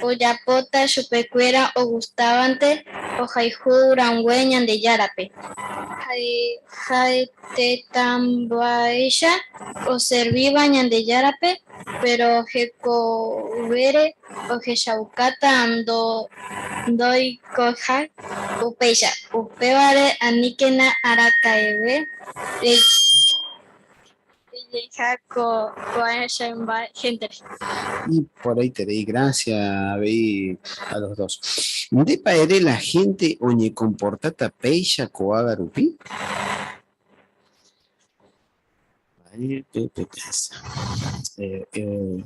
Speaker 9: ojapóta chupekuéra ogustávante ohayhu rangue Ñandejárape. Ha'etetamba'éicha oservíva Ñandejárape, péro hekovére ohechaukáta ndoikoiha upéicha. Upévare aníkena araka'eve rejeja ko'ãichagua héntere.
Speaker 3: Y por ahí te di gracias avei a los dos. Ndépa ere la gente oñekomportáta péicha ko'ág̃a rupi? Mba'épe pepensa?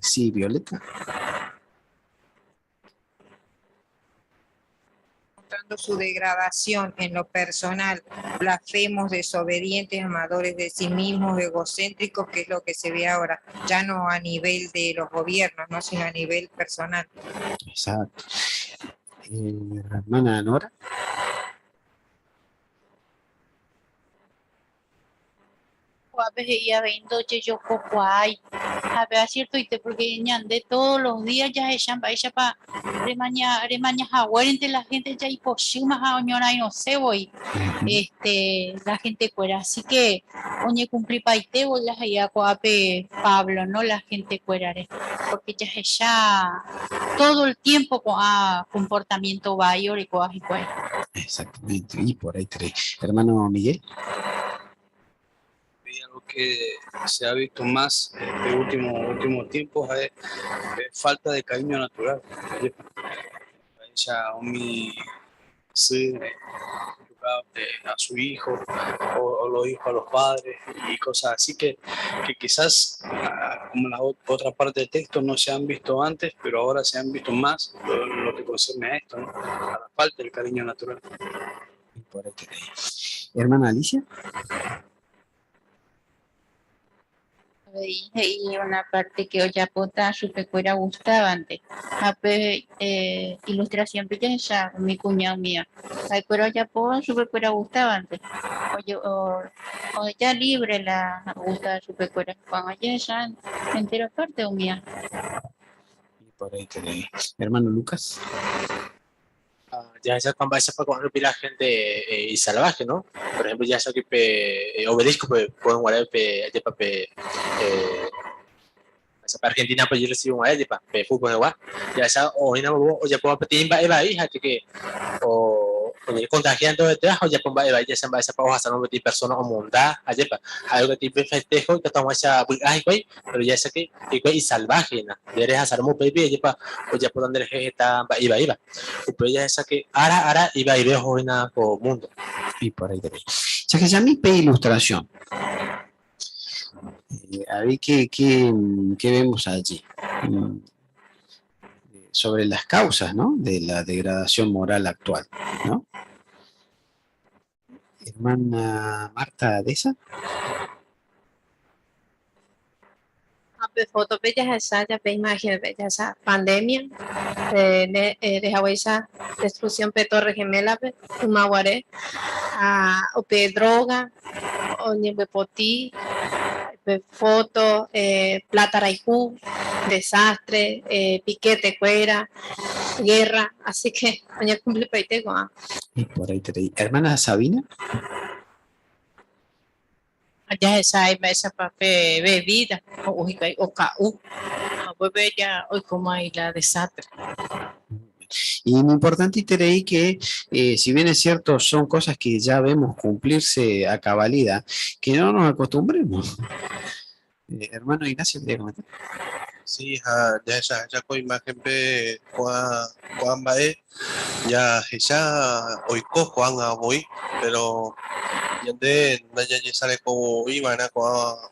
Speaker 3: Sí, Violeta.
Speaker 15: Mostrando su degradación en lo personal, blasfemos, desobedientes, amadores de sí mismos, egocéntricos, que es lo que se ve ahora, ya no a nivel de los gobiernos, ¿no? sino a nivel personal.
Speaker 3: Exacto. Hermana Nora.
Speaker 8: Ko'ápe he'i avei ndojejokokuaái. Ha péva ciertoite porque ñande todos los días jahecha mba'éichapa remaña remaña haguérente la gente ja ipochýma ha oñorairõse voi este la gente kuéra. Así que oñecumplipaite voi la he'íva ko'ápe Pablo, no la gente kuérare. Porque jahecha todo el tiempo ko'ã comportamiento vai orekóva hikuái.
Speaker 3: Exactamente, y por ahí tres. Hermano Miguel.
Speaker 2: Y algo que se ha visto más este último tiempo es falta de cariño natural. Ella, mi, sí, a su hijo o los hijos a los padres y cosas así que quizás, como la otra parte del texto, no se han visto antes, pero ahora se han visto más lo que concierne a esto, ¿no? A la falta del cariño natural.
Speaker 3: Por ahí te leí. Hermana Alicia.
Speaker 8: Avei he'i una parte que ojapóta chupekuéra gustávante. Ha pe ilustración pe jahecha umi kuña umíva. Ha'ekuéra ojapo chupekuéra gustávante. Oje, o, oheja libre la gustaba chupekuéra. Ko'ág̃a jahecha entero parte umíva.
Speaker 3: Y por ahí te leí. Hermano Lucas.
Speaker 1: Ya cuando esa con la gente y salvaje, ¿no? Por ejemplo, ya que pe obelisco pe pueden guardar pe pa pe esa pa Argentina pues yo recibo un pa pe fútbol de ya esa o ina o ya puedo pedir ba eba hija que o contagiando de trabajo ya ponba eba ya esa esa pa hoja no pedir persona o munda ayepa algo que tipo festejo que toma esa ay güey pero ya esa que y salvaje na deres hacer mu baby ayepa o ya por donde está ba iba iba pero ya esa que ara ara iba y veo na o mundo.
Speaker 3: Y por ahí te ve. Ya que ya mi pe ilustración. A ver qué vemos allí. Sobre las causas, ¿no? De la degradación moral actual, ¿no? Hermana Marta Deza.
Speaker 7: Foto bella esa, ya ve imagen bella esa pandemia, de esa destrucción pe Torre Gemela, pe Humaguaré, o pe droga, o ñembepotí, pe foto, plata raijú, desastre, piquete cuera, guerra, así que oña cumple paitego.
Speaker 3: Y por ahí te leí. Hermana Sabina.
Speaker 10: Allá esa esa papel bebida o o caú, o bella hoy como hay la desastre.
Speaker 3: Y lo importante te leí que, si bien es cierto, son cosas que ya vemos cumplirse a cabalidad, que no nos acostumbremos. Hermano Ignacio, quería comentar.
Speaker 22: Sí, ya esa ya con imagen pe Juan Bae, ya esa oiko Juan a voy, pero ñande no ya sale como iban a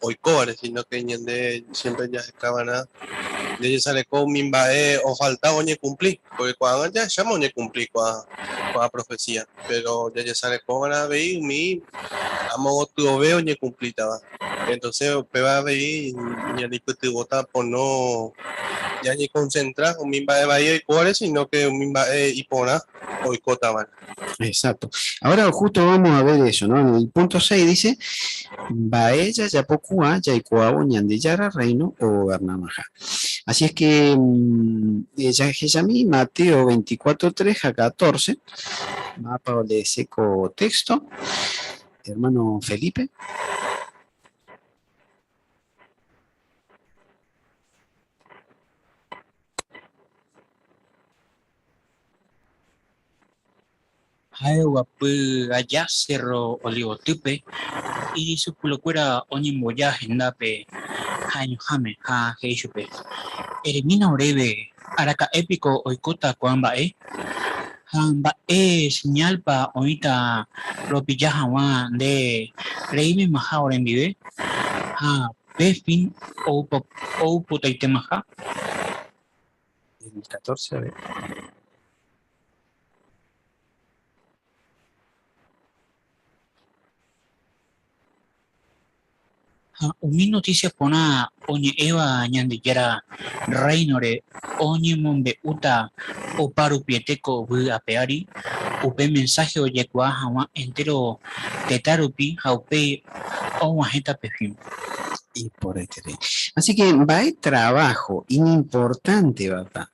Speaker 22: oiko, sino que ñande siempre ya estaban a
Speaker 12: Jajesareko umi mba'e ofaltáva oñekumpli, porque ko'ág̃a jahecháma oñekumpli ko'ã profecía, pero jajesarekova'erã avei umi amo gotyove oñekumplítava. Entonces upéva avei ñanepytyvõta pono ñañekonsentra umi mba'e vai oikóvare, sino que umi mba'e iporã oikótavare.
Speaker 3: Exacto. Ahora justo vamos a ver eso, ¿no? En el punto 6 dice, Mba'e jajapokuaa jaikuaávo Ñandejára Reino ogovernamaha. Así es que jahechami Mateo 24, 3 a 14, mapa oleese ko texto, hermano Felipe.
Speaker 13: Ha'e oguapy aja Cerro Olivotýpe, idiscipulokuéra oñemboja hendápe ha'eñoháme ha he'i chupe, Eremína oréve araka'e piko oikóta ko'ã mba'e? Ha mba'e señálpa oĩta ropilla hag̃ua nde reimemaha orendive ha pe fin oupotaitemaha?
Speaker 3: El 14, a ver.
Speaker 13: Ha umi noticia porã oñe'ẽva Ñandejára Rréinore oñemombe'úta oparupiete ko yvy ape ári, upe mensaje ojekuaa hag̃ua entéro tetã rupi ha upéi og̃uahẽta pe fin.
Speaker 3: Iporãiterei. Así que mba'e trabajo iñimportántevapa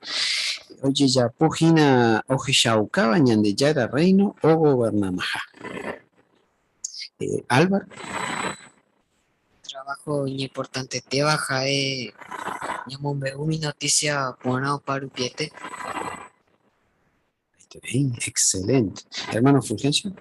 Speaker 3: ojejapo hína ohechaukáva Ñandejára Rréino ogovernamaha? Álvaro.
Speaker 5: Trabajo iñimportantetéva ha'e ñamombe'u umi noticia porã oparupiete.
Speaker 3: Excelente. Hermano Fulgencio.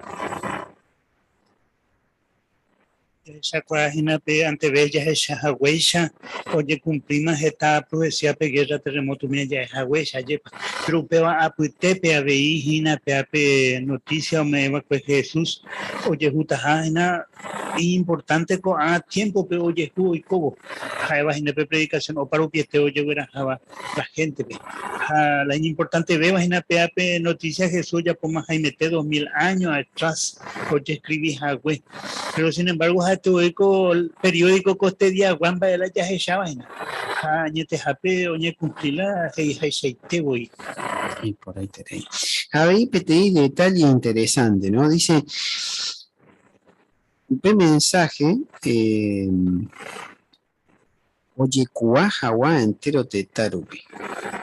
Speaker 4: Jahechakuaa hína pe anteve jahecha haguéicha ojekumplíma heta profecía pe guerra terremoto umi ja'e haguéicha ajépa. Péro upéva apytépe avei hína péape noticia ome'ẽva'ekue Jesús ojehutaha hína iñimportánte ko'ã tiémpope ojehu oikóvo ha'éva hína pe predicación oparupiete ojegueraháva la héntepe. Ha la iñimportantevéva hína péa pe notísia Jesús ojapóma haimete 2000 áño atrás ojeskrivi hague. Péro sin embargo ha'ete voi ko periódiko kostediagua mba'e la jahecháva hína. Ha añetehápe oñekumpli la he'ihaichaite voi.
Speaker 3: Iporãiterei. Ha avei peteĩ detalle interesante, no? Dice, upe mensaje eh, Ojekuaa haguã entero tetã rupi.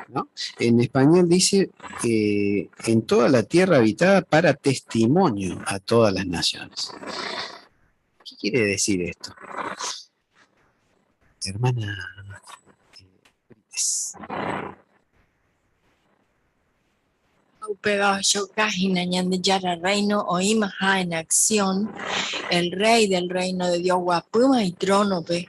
Speaker 3: ¿No? En español dice eh, en toda la tierra habitada para testimonio a todas las naciones. ¿Qué quiere decir esto? Hermana eh,
Speaker 10: Upéva ohechauka hína Ñandejára Rréino oĩmaha en acción, el Rey del Reino de Dios oguapýma itrónope,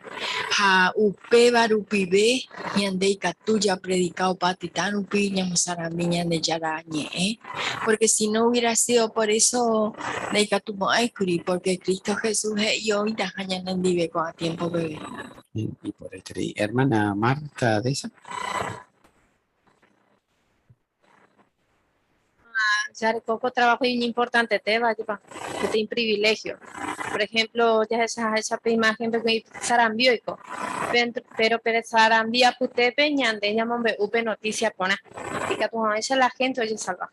Speaker 10: ha upéva rupive ñande ikatu japredika opa tetã rupi ñamosarambi Ñandejára Ñe'ẽ, porque si no hubiera sido por eso ndaikatumo'ãi kuri, porque Cristo Jesús he'i oĩtaha ñanendive ko'ã tiempo peve.
Speaker 3: Iporãiterei. Hermana Marta Deza.
Speaker 7: Jareko ko trabajo iñimportantetéva, ajépa, peteĩ privilegio. Por ejemplo, jahechaháicha pe imagen peteĩ sarambi oiko, péro pe sarambi apytépe ñande ñamombe'u pe noticia porã, ikatu hag̃uáicha la gente ojesalva.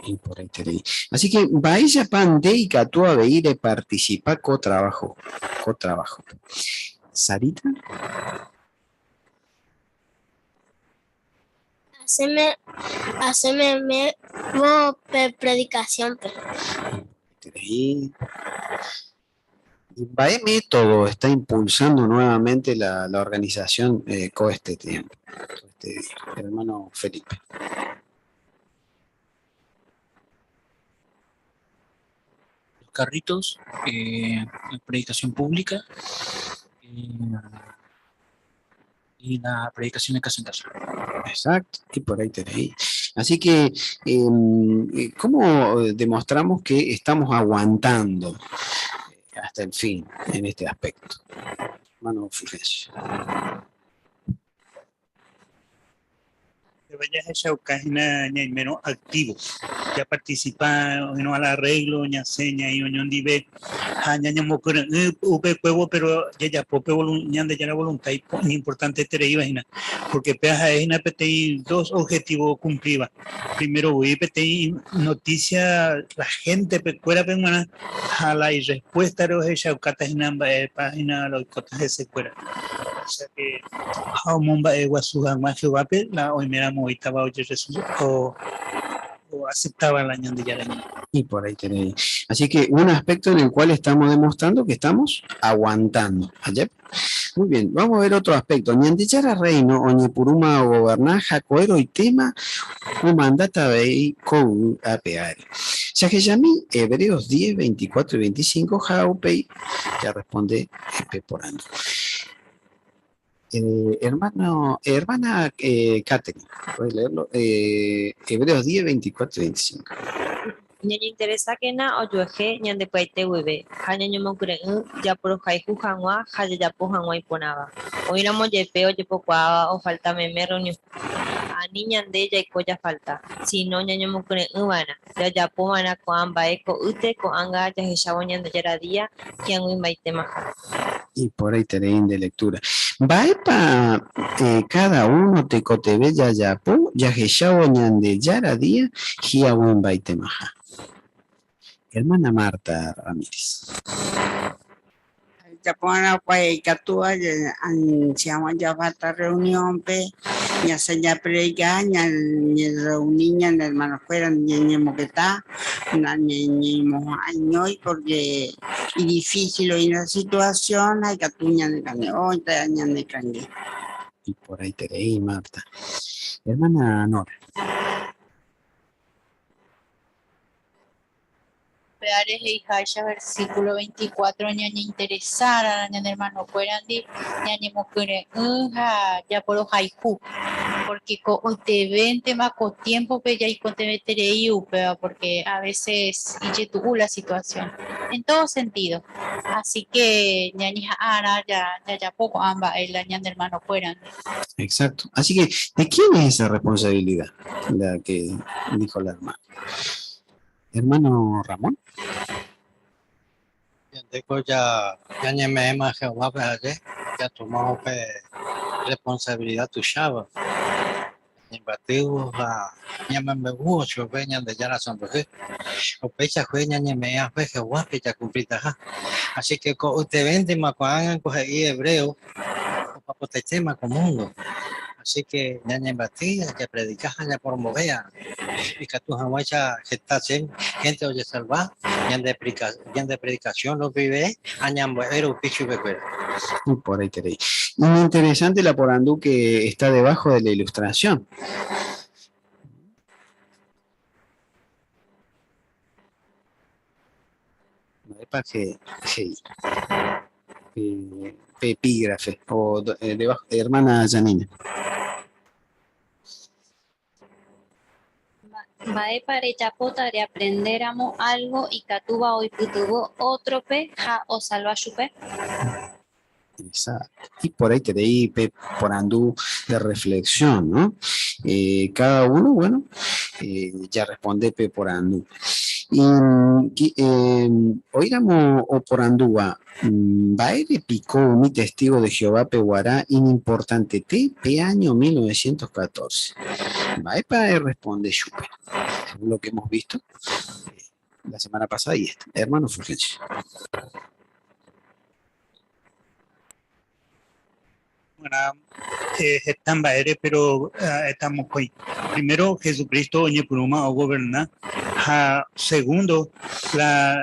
Speaker 3: Iporãiterei. Así que mba'éichapa nde ikatu avei reparticipa ko trabajo, ko trabajo-pe. Sarita.
Speaker 9: Asẽ memévo pe predikasiónpe.
Speaker 3: Mba'e método está impulsando nuevamente la, la organización eh, ko este tiempo, este día? Hermano Felipe.
Speaker 13: Los carritos, eh, la predicación pública eh, y la predicación de casa en casa.
Speaker 3: Exacto, y por ahí tenéis. Así que, em, ¿cómo demostramos que estamos aguantando hasta el fin en este aspecto? Hermano Fulgencio.
Speaker 4: Upéva jahechauka hína ñaimérõ activo, japarticipa oĩrõ al arreglo, ñasẽ ñaĩ oñondive ha ñañomokyre'ỹ upekuévo, pero jajapo pe Ñandejára voluntad iñimportantetereíva hína, porque péva ha'e hína peteĩ dos objetivo okumplíva. Primero voi peteĩ noticia la gente-pe kuérape g̃uarã ha la irrespuesta-re ohechaukáta hína mba'épa hína la oikóta hesekuéra. O sea que ha omomba'eguasu hag̃ua Jehovápe la oiméramo oĩtava o oaceptaba la Ñandejára ñe'ẽ.
Speaker 3: Y por ahí tenéis. Así que un aspecto en el cual estamos demostrando que estamos aguantando. ¿Ayep? Muy bien, vamos a ver otro aspecto. Ñandejára reino oñepyrũma ogoverna ha ko'ẽrõitéma omandata avei ko yvy ape ári. Jahechami Hebreos 10, 24 y 25 ha upéi jarresponde pe porandu. Eh, hermano, hermana Katherine, ¿puedes leerlo? Hebreos 10, 24 y 25.
Speaker 21: Ñañeinteresákena ojuehe ñande py'aite guive ha ñañomokyre'ỹ japorohayhu hag̃ua ha jajapo hag̃ua iporãva. Oĩramo jepe ojepokuaáva ofalta meme rreunión, ani ñande jaiko jafalta, síno ñañomokyre'ỹ va'erã. Jajapo va'erã ko'ã mba'e ko'ýte ko'ág̃a jahechávo Ñandejára día hi'ag̃uimbaitemaha.
Speaker 3: Iporãiterei nde lectura. Mba'épa káda uno tekotevẽ jajapo jahechávo Ñandejára día hi'ag̃uimbaitemaha? Hermana Marta Ramírez.
Speaker 10: Jajapova'erã opa ikatúva ani hag̃ua jafalta reunión-pe, ñasẽ japredika, ñañerreuni ñane hermanokuéra ñañemongeta, nañañemoha'añói porque idifícil oĩ la situación ha ikatu ñanekane'õ ñanekangy.
Speaker 3: Iporãiterei Marta. Hermana Nora.
Speaker 8: Upévare he'iháicha versículo 24 ñañeinteresárarã ñane hermanokuérandi ñañemokyre'ỹ ha japorohayhu, porque ko'ytevéntema ko tiémpope jaikotevẽterei upéva porque a veces ijetu'u la situación en todo sentido. Así que ñañeha'ãrã jajapo ko'ã mba'e la ñane hermanokuérandi.
Speaker 3: Exacto. Así que, ¿de quién es esa responsabilidad? La que dijo la hermana. Hermano Ramón.
Speaker 14: Ñandéko ja ñañeme'ẽma Jehovápe aje jatomavo pe responsabilidad tuicháva ñañembyatývo ha ñamombe'úvo chupe Ñandejára sãmbyhy. Upeichakue ñañeme'ẽ hague Jehovápe jakumplitaha. Así que ko'ytevéntema ko'ág̃a ko he'i hebreo opapotaitéma ko mundo. Así que ñañembyaty, japredika ha ñaporombo'e ikatu hag̃uáicha heta gente ojesalva ñande predicación rupive ha ñambo'e rupi chupekuéra.
Speaker 3: Iporãiterei. Interesante la porandu que está debajo de la ilustración. Mba'épa he'i pe epígrafe o debajo, hermana Janina.
Speaker 16: Mba'épa rejapóta reaprendéramo álgo ikatúva oipytyvõ ótrope ha osalva chupe?
Speaker 3: Exacto. Iporãiterei pe porandu de reflexión, ¿no? Cada uno, bueno, ya responde pe porandu. Y oĩramo oporandúva, Mba'ére piko umi testigo de Jehovápe guarã iñimportantete pe áño 1914? Mba'épa erresponde chupe? Según lo que hemos visto la semana pasada y esta. Hermano Fulgencio.
Speaker 4: G̃uarã heta mba'ére péro heta mokõi. Primero, Jesucristo oñepyrũma ogoverna ha segundo, la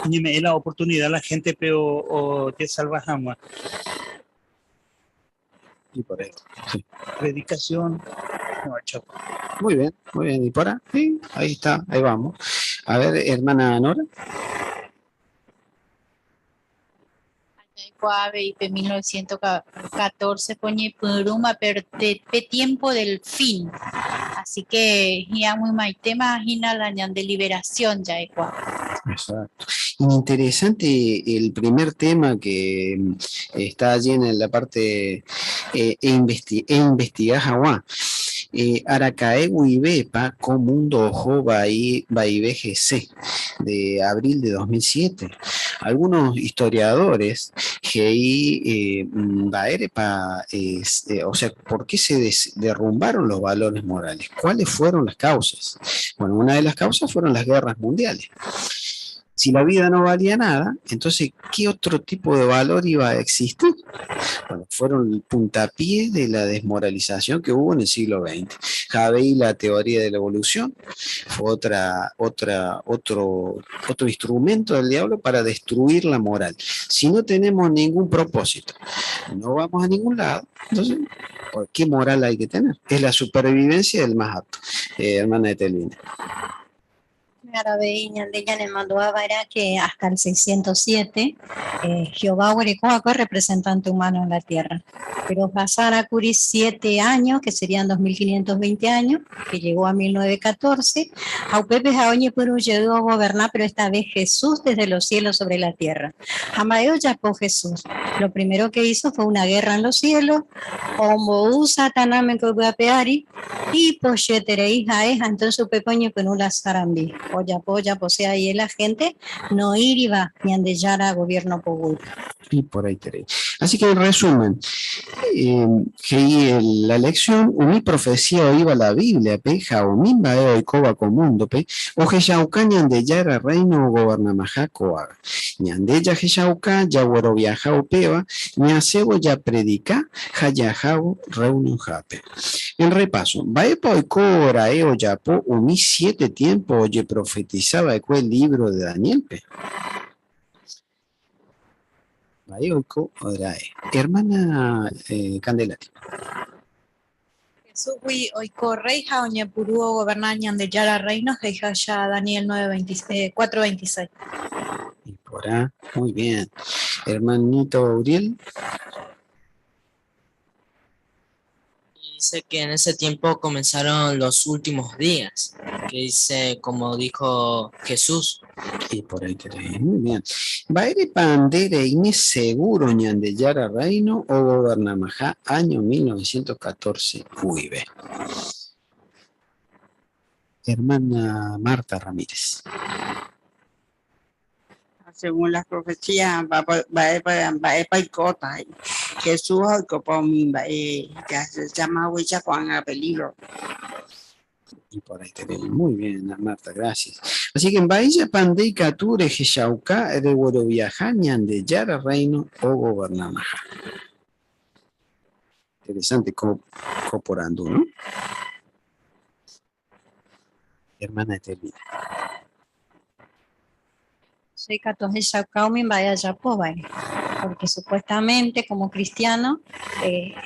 Speaker 4: oñeme'ẽ la oportunida la héntepe ojesalva hag̃ua. Predicación no hecho.
Speaker 3: Muy bien, muy bien. ¿Y por ahí? Sí, ahí está, ahí vamos. A ver, hermana Nora.
Speaker 8: Jaikuaa avei pe 1914 poñepyrũma pe tiempo del fin. Así que hi'ag̃uimaitéma hína la ñande liberación jaikuaa.
Speaker 3: Exacto. Interesante el primer tema que está allí en la parte e investigar hag̃ua. Araka'e guivépa ko mundo oho vaive hese de abril de 2007. Algunos historiadores he'i mba'érepa, o sea, por qué se derrumbaron los valores morales, cuáles fueron las causas. Bueno, una de las causas fueron las guerras mundiales. Si la vida no valía nada, entonces, ¿qué otro tipo de valor iba a existir? Bueno, fueron el puntapié de la desmoralización que hubo en el siglo XX. Javey, la teoría de la evolución, fue otro instrumento del diablo para destruir la moral. Si no tenemos ningún propósito, no vamos a ningún lado, entonces, ¿por qué moral hay que tener? Es la supervivencia del más apto. Hermana Etelvina.
Speaker 6: Árabe le mandó a que hasta el 607 Jehová fue representante humano en la tierra. Pero pasara curi 7 años, que serían 2520 años, que llegó a 1914, Aupepe Jaoñe Puru llegó a gobernar, pero esta vez Jesús desde los cielos sobre la tierra. Amaeo yacó Jesús. Lo primero que hizo fue una guerra en los cielos, Ombou Satanás me peari, y pochetere hija eja, entonces Upepoño con una zarambí. Oya, polla, posea ahí la gente, no iriba ni andeyara gobierno pogut.
Speaker 3: Y por ahí te Así que en resumen, la lección, umi profecía oiba la Biblia, pe, jaumín bae oikoba komundo, pe, ojechauka ñandeyara reino gobernamaja koaga. Ñandeya jechauka, yagueroviaja upeba, ñasebo ya predica, jayajao reunión jape. En repaso, baepa oiko orae oyapo, umi 7 tiempo oye profetizaba el libro de Daniel, pe. Baeoiko orae. Hermana Candelaria.
Speaker 8: Jesús hui oiko rey ja oñepurúo gobernar ñandeyara reino, jeija ya Daniel 4:26.
Speaker 3: Y por ahí, muy bien. Hermanito Uriel.
Speaker 11: Dice que en ese tiempo comenzaron los últimos días, que dice, como dijo Jesús.
Speaker 3: Y por ahí te leí. Muy bien. Baere pandere ine seguro ñandeyara reino o gobernamaja año 1914 UIB. Hermana Marta Ramírez.
Speaker 10: Según las profecías, va y cota. Jesús ya se llama Huicha Juan a peligro.
Speaker 3: Y por ahí tenemos. Muy bien, Marta, gracias. Así que en Bahía Pandey Cature, Jeshauca, de Guaroviajá, Ñandeyara, Reino o Gobernamaja. Interesante, coporando, ¿no? Hermana Etelvina.
Speaker 6: Soy porque supuestamente como cristiano,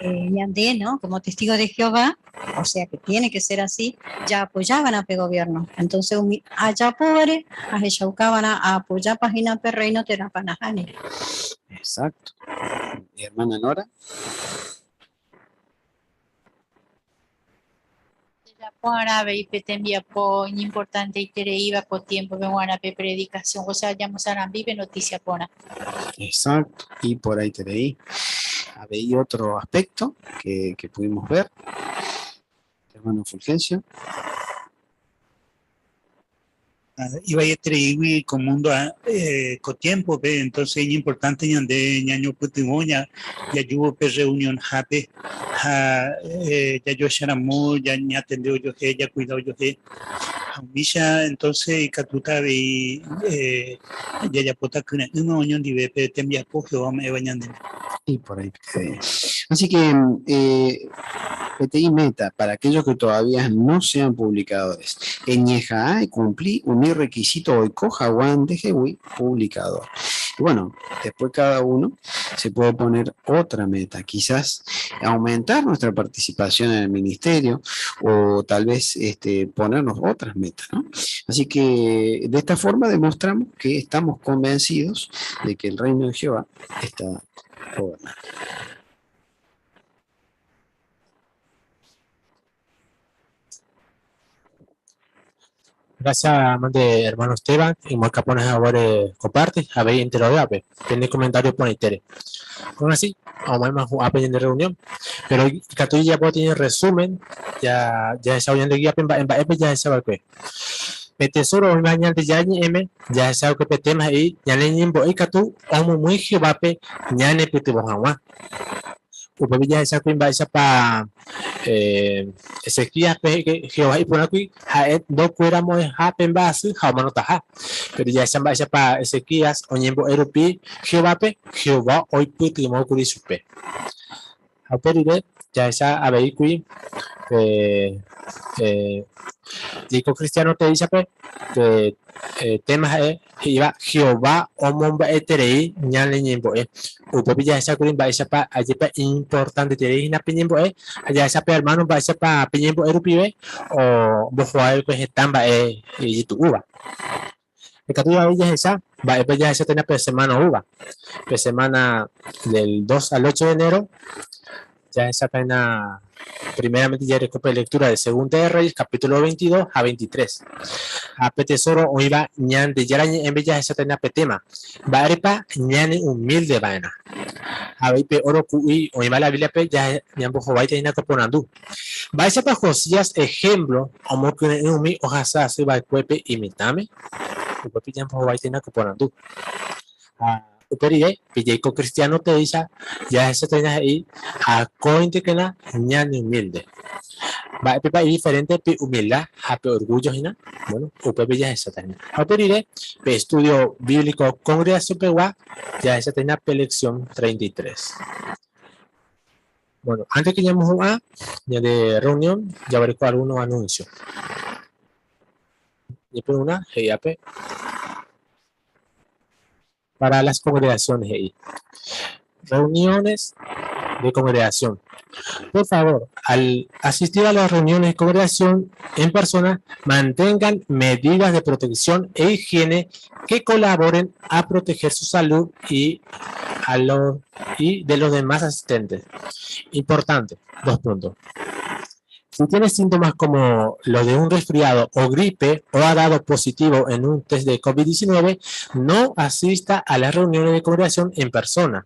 Speaker 6: ñandé, ¿no? Como testigo de Jehová, o sea que tiene que ser así, ya apoyaban a pe gobierno. Entonces, allá pobre, a Jeshaucaban a apoyar página pe reino terapanajani.
Speaker 3: Exacto. Mi hermana Nora.
Speaker 8: Árabe y petembia po importante y iba con tiempo pe predicación, o sea, ya vive noticia pona.
Speaker 3: Exacto, y por ahí te leí. Había otro aspecto que pudimos ver. Hermano Fulgencio.
Speaker 4: Iba a traer con mundo con tiempo, pe, entonces es importante ñande ñaño putimoña, ya yuvo pe reunión jape, ja, ya yo xaramó, ya ña atendió yo je, ya cuidado yo je. Misha, entonces, catuta y ya ya pota kuna uno oñón di pe tembia po Jehová me bañande.
Speaker 3: Y por ahí. Así que PTI meta, para aquellos que todavía no sean publicadores, en y cumplí un requisito hoy coja de Jehui, publicador. Y bueno, después cada uno se puede poner otra meta, quizás aumentar nuestra participación en el ministerio o tal vez ponernos otras metas, ¿no? Así que de esta forma demostramos que estamos convencidos de que el reino de Jehová está gobernando.
Speaker 1: Gracias, mande hermano Esteban, y pones ahora comparte, a ver entero de tiene comentario pone tere. Con así, vamos más a de reunión, pero que ya puedo tener resumen, ya ya esa de guía en ya esa que. Pe tesoro mañana de ya m ya esa que pe tema ahí, ya le nimbo y katu omo muy Jehová pe ñane piti bojawa. Upe ya esa que esa pa Ezequías pe Jehová y por aquí jae do kuéramo ha pe mba'asy ha omanotaha. Pero ya esa mba'éicha pa Ezequías oñembo'e rupi Jehovápe, Jehová oipytyvõkuri chupe. Ha upe rire jahecha aveíkuri jaiko cristiano teíchape pe tema ha'e he'íva Jehová omomba'eterei ñane ñembo'e. Upépe jahechákuri mba'éichapa ajépa importanteterei hína pe ñembo'e ha jahecha pe hermano mba'éichapa pe ñembo'e rupive ombojoava'ekue heta mba'e ijetu'úva. Ikatu avei jahecha mba'épa jahechatena pe semana oúva. Pe semana del 2 al 8 de enero jahechatena primeramente jareko pe lectura de Segunda de Reyes capítulo 22 a 23. Ha pe tesoro oĩva Ñandejára ñe'ẽme jahechatena pe tema mba'érepa ñane humilde va'erã. Avei pe oro ku'i oĩva la Biblia-pe ñambohováita hína ko porandu. Mba'éichapa Josías ejemplo omokyre'ỹ umi ohasa asy va'ekuépe imitãme? Upépe ñambohováita hína ko porandu. Ha upe rire pe jaiko cristiano péicha jahecháta hína he'i akóintekena ñane humilde. Mba'épepa idiferente pe humildad ha pe orgullo hína? Bueno, upépe jahecháta hína. Ha upe rire pe estudio bíblico congregación pegua jahecháta hína pe lección 33. Bueno, antes que ñamohu'ã ñande reunión, jaguereko algunos anuncios. Ñepyrũrã he'iápe para las congregaciones he'i. Reuniones de congregación. Por favor, al asistir a las reuniones de congregación en persona, mantengan medidas de protección e higiene que colaboren a proteger su salud y, a los, y de los demás asistentes. Importante, 2 puntos. Si tiene síntomas como los de un resfriado o gripe o ha dado positivo en un test de COVID-19, no asista a las reuniones de congregación en persona.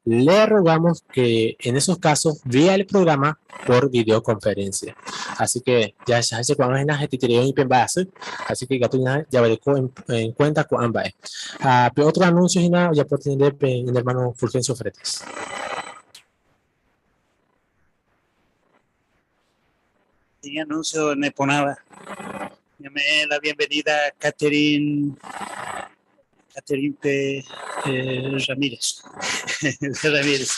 Speaker 1: Le rogamos que en esos casos vea el programa por videoconferencia. Así que ya se hace cuando es en y pembase. Así que ya ya veré en cuenta con ambas. Ah, pero otro anuncio ya por tener el hermano Fulgencio Fretes.
Speaker 4: Sí, anuncio Neponada. Llamé la bienvenida a Catherine, Catherine P. Ramírez. Ramírez.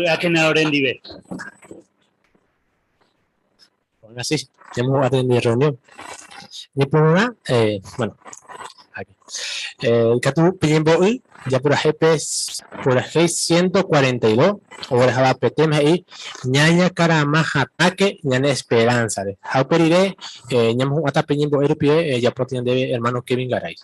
Speaker 4: A que ahora en Dive.
Speaker 1: Bueno, así, ya hemos atendido reunión. Y por una, bueno, aquí. Katu Pimbo ya por GP, por G 142, o por Java P T M I, ñaña caramaja ataque, ñana esperanza. Jauperire, ñamo hasta Pimbo R P ya por tiene hermano Kevin Garay.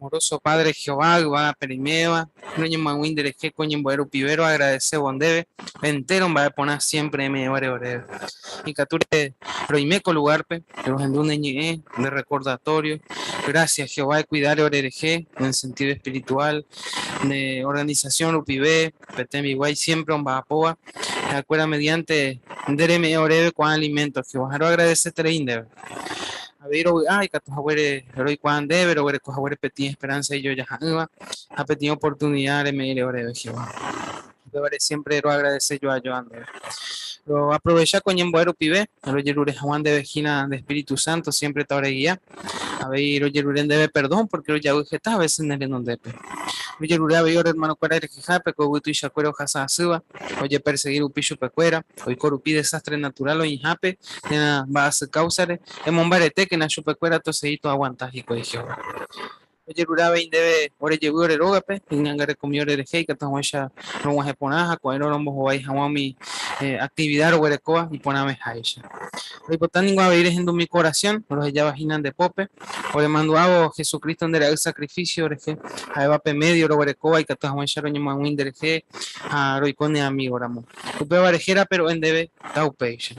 Speaker 18: Amoroso Padre Jehová, yvága perimeva, roñemoag̃ui nderehe ko ñembo'e rupive roagradece ndéve, entero mba'e porã siempre eme'ẽvare oréve. Ikatu roime ko lugarpe, rohendu ne ñe'ẽ de recordatorio. Gracias Jehová cuidare orerehe en sentido espiritual, de organización rupive, petẽ siempre omba'apóva, ha'ekuéra mediante nde reme'ẽ oréve ko'ã alimento Jehová. Ha roagradeseterei ndéve. Avei rovy'a ikatu haguére roikuaa ndéve roguereko haguére peteĩ esperanza ijojaha'ỹva ha peteĩ oportunidad reme'ẽre oréve Jehová. Upévare siempre roagradece joajoa ndéve. Roaprovecha ko ñembo'e rupive, rojerure hag̃ua ndéve hína de Espíritu Santo siempre taoreguia. Avei rojerure ndéve perdón porque rojavy heta a veces ne renondépe. Rojerure avei ore hermanokuéra rehehápe ko yvy tuichakuéra ohasa asýva, ojeperseguir rupi chupekuéra, oiko rupi desastre natural oĩhápe, térã mba'asy káusare, emombaretékena chupekuéra tosegi toaguanta hikuái Jehová. Rojerure avei ndéve orejevy ore rógape, iñangarekomi orerehe ikatu hag̃uáicha rog̃uahẽ porã ha ko'ẽrõ rombohovái hag̃ua umi actividad roguerekóva iporãveháicha. Roipota ningo avei rehendumi ko oración, rohejáva hína nde pópe, oremandu'ávo Jesucristo nde ra'y sacrificio rehe, ha'éva pe medio roguerekóva ikatu hag̃uáicha roñemoag̃ui nderehe ha roiko ne amigo ramo. Upéva rehérape ro'e ndéve taupéicha.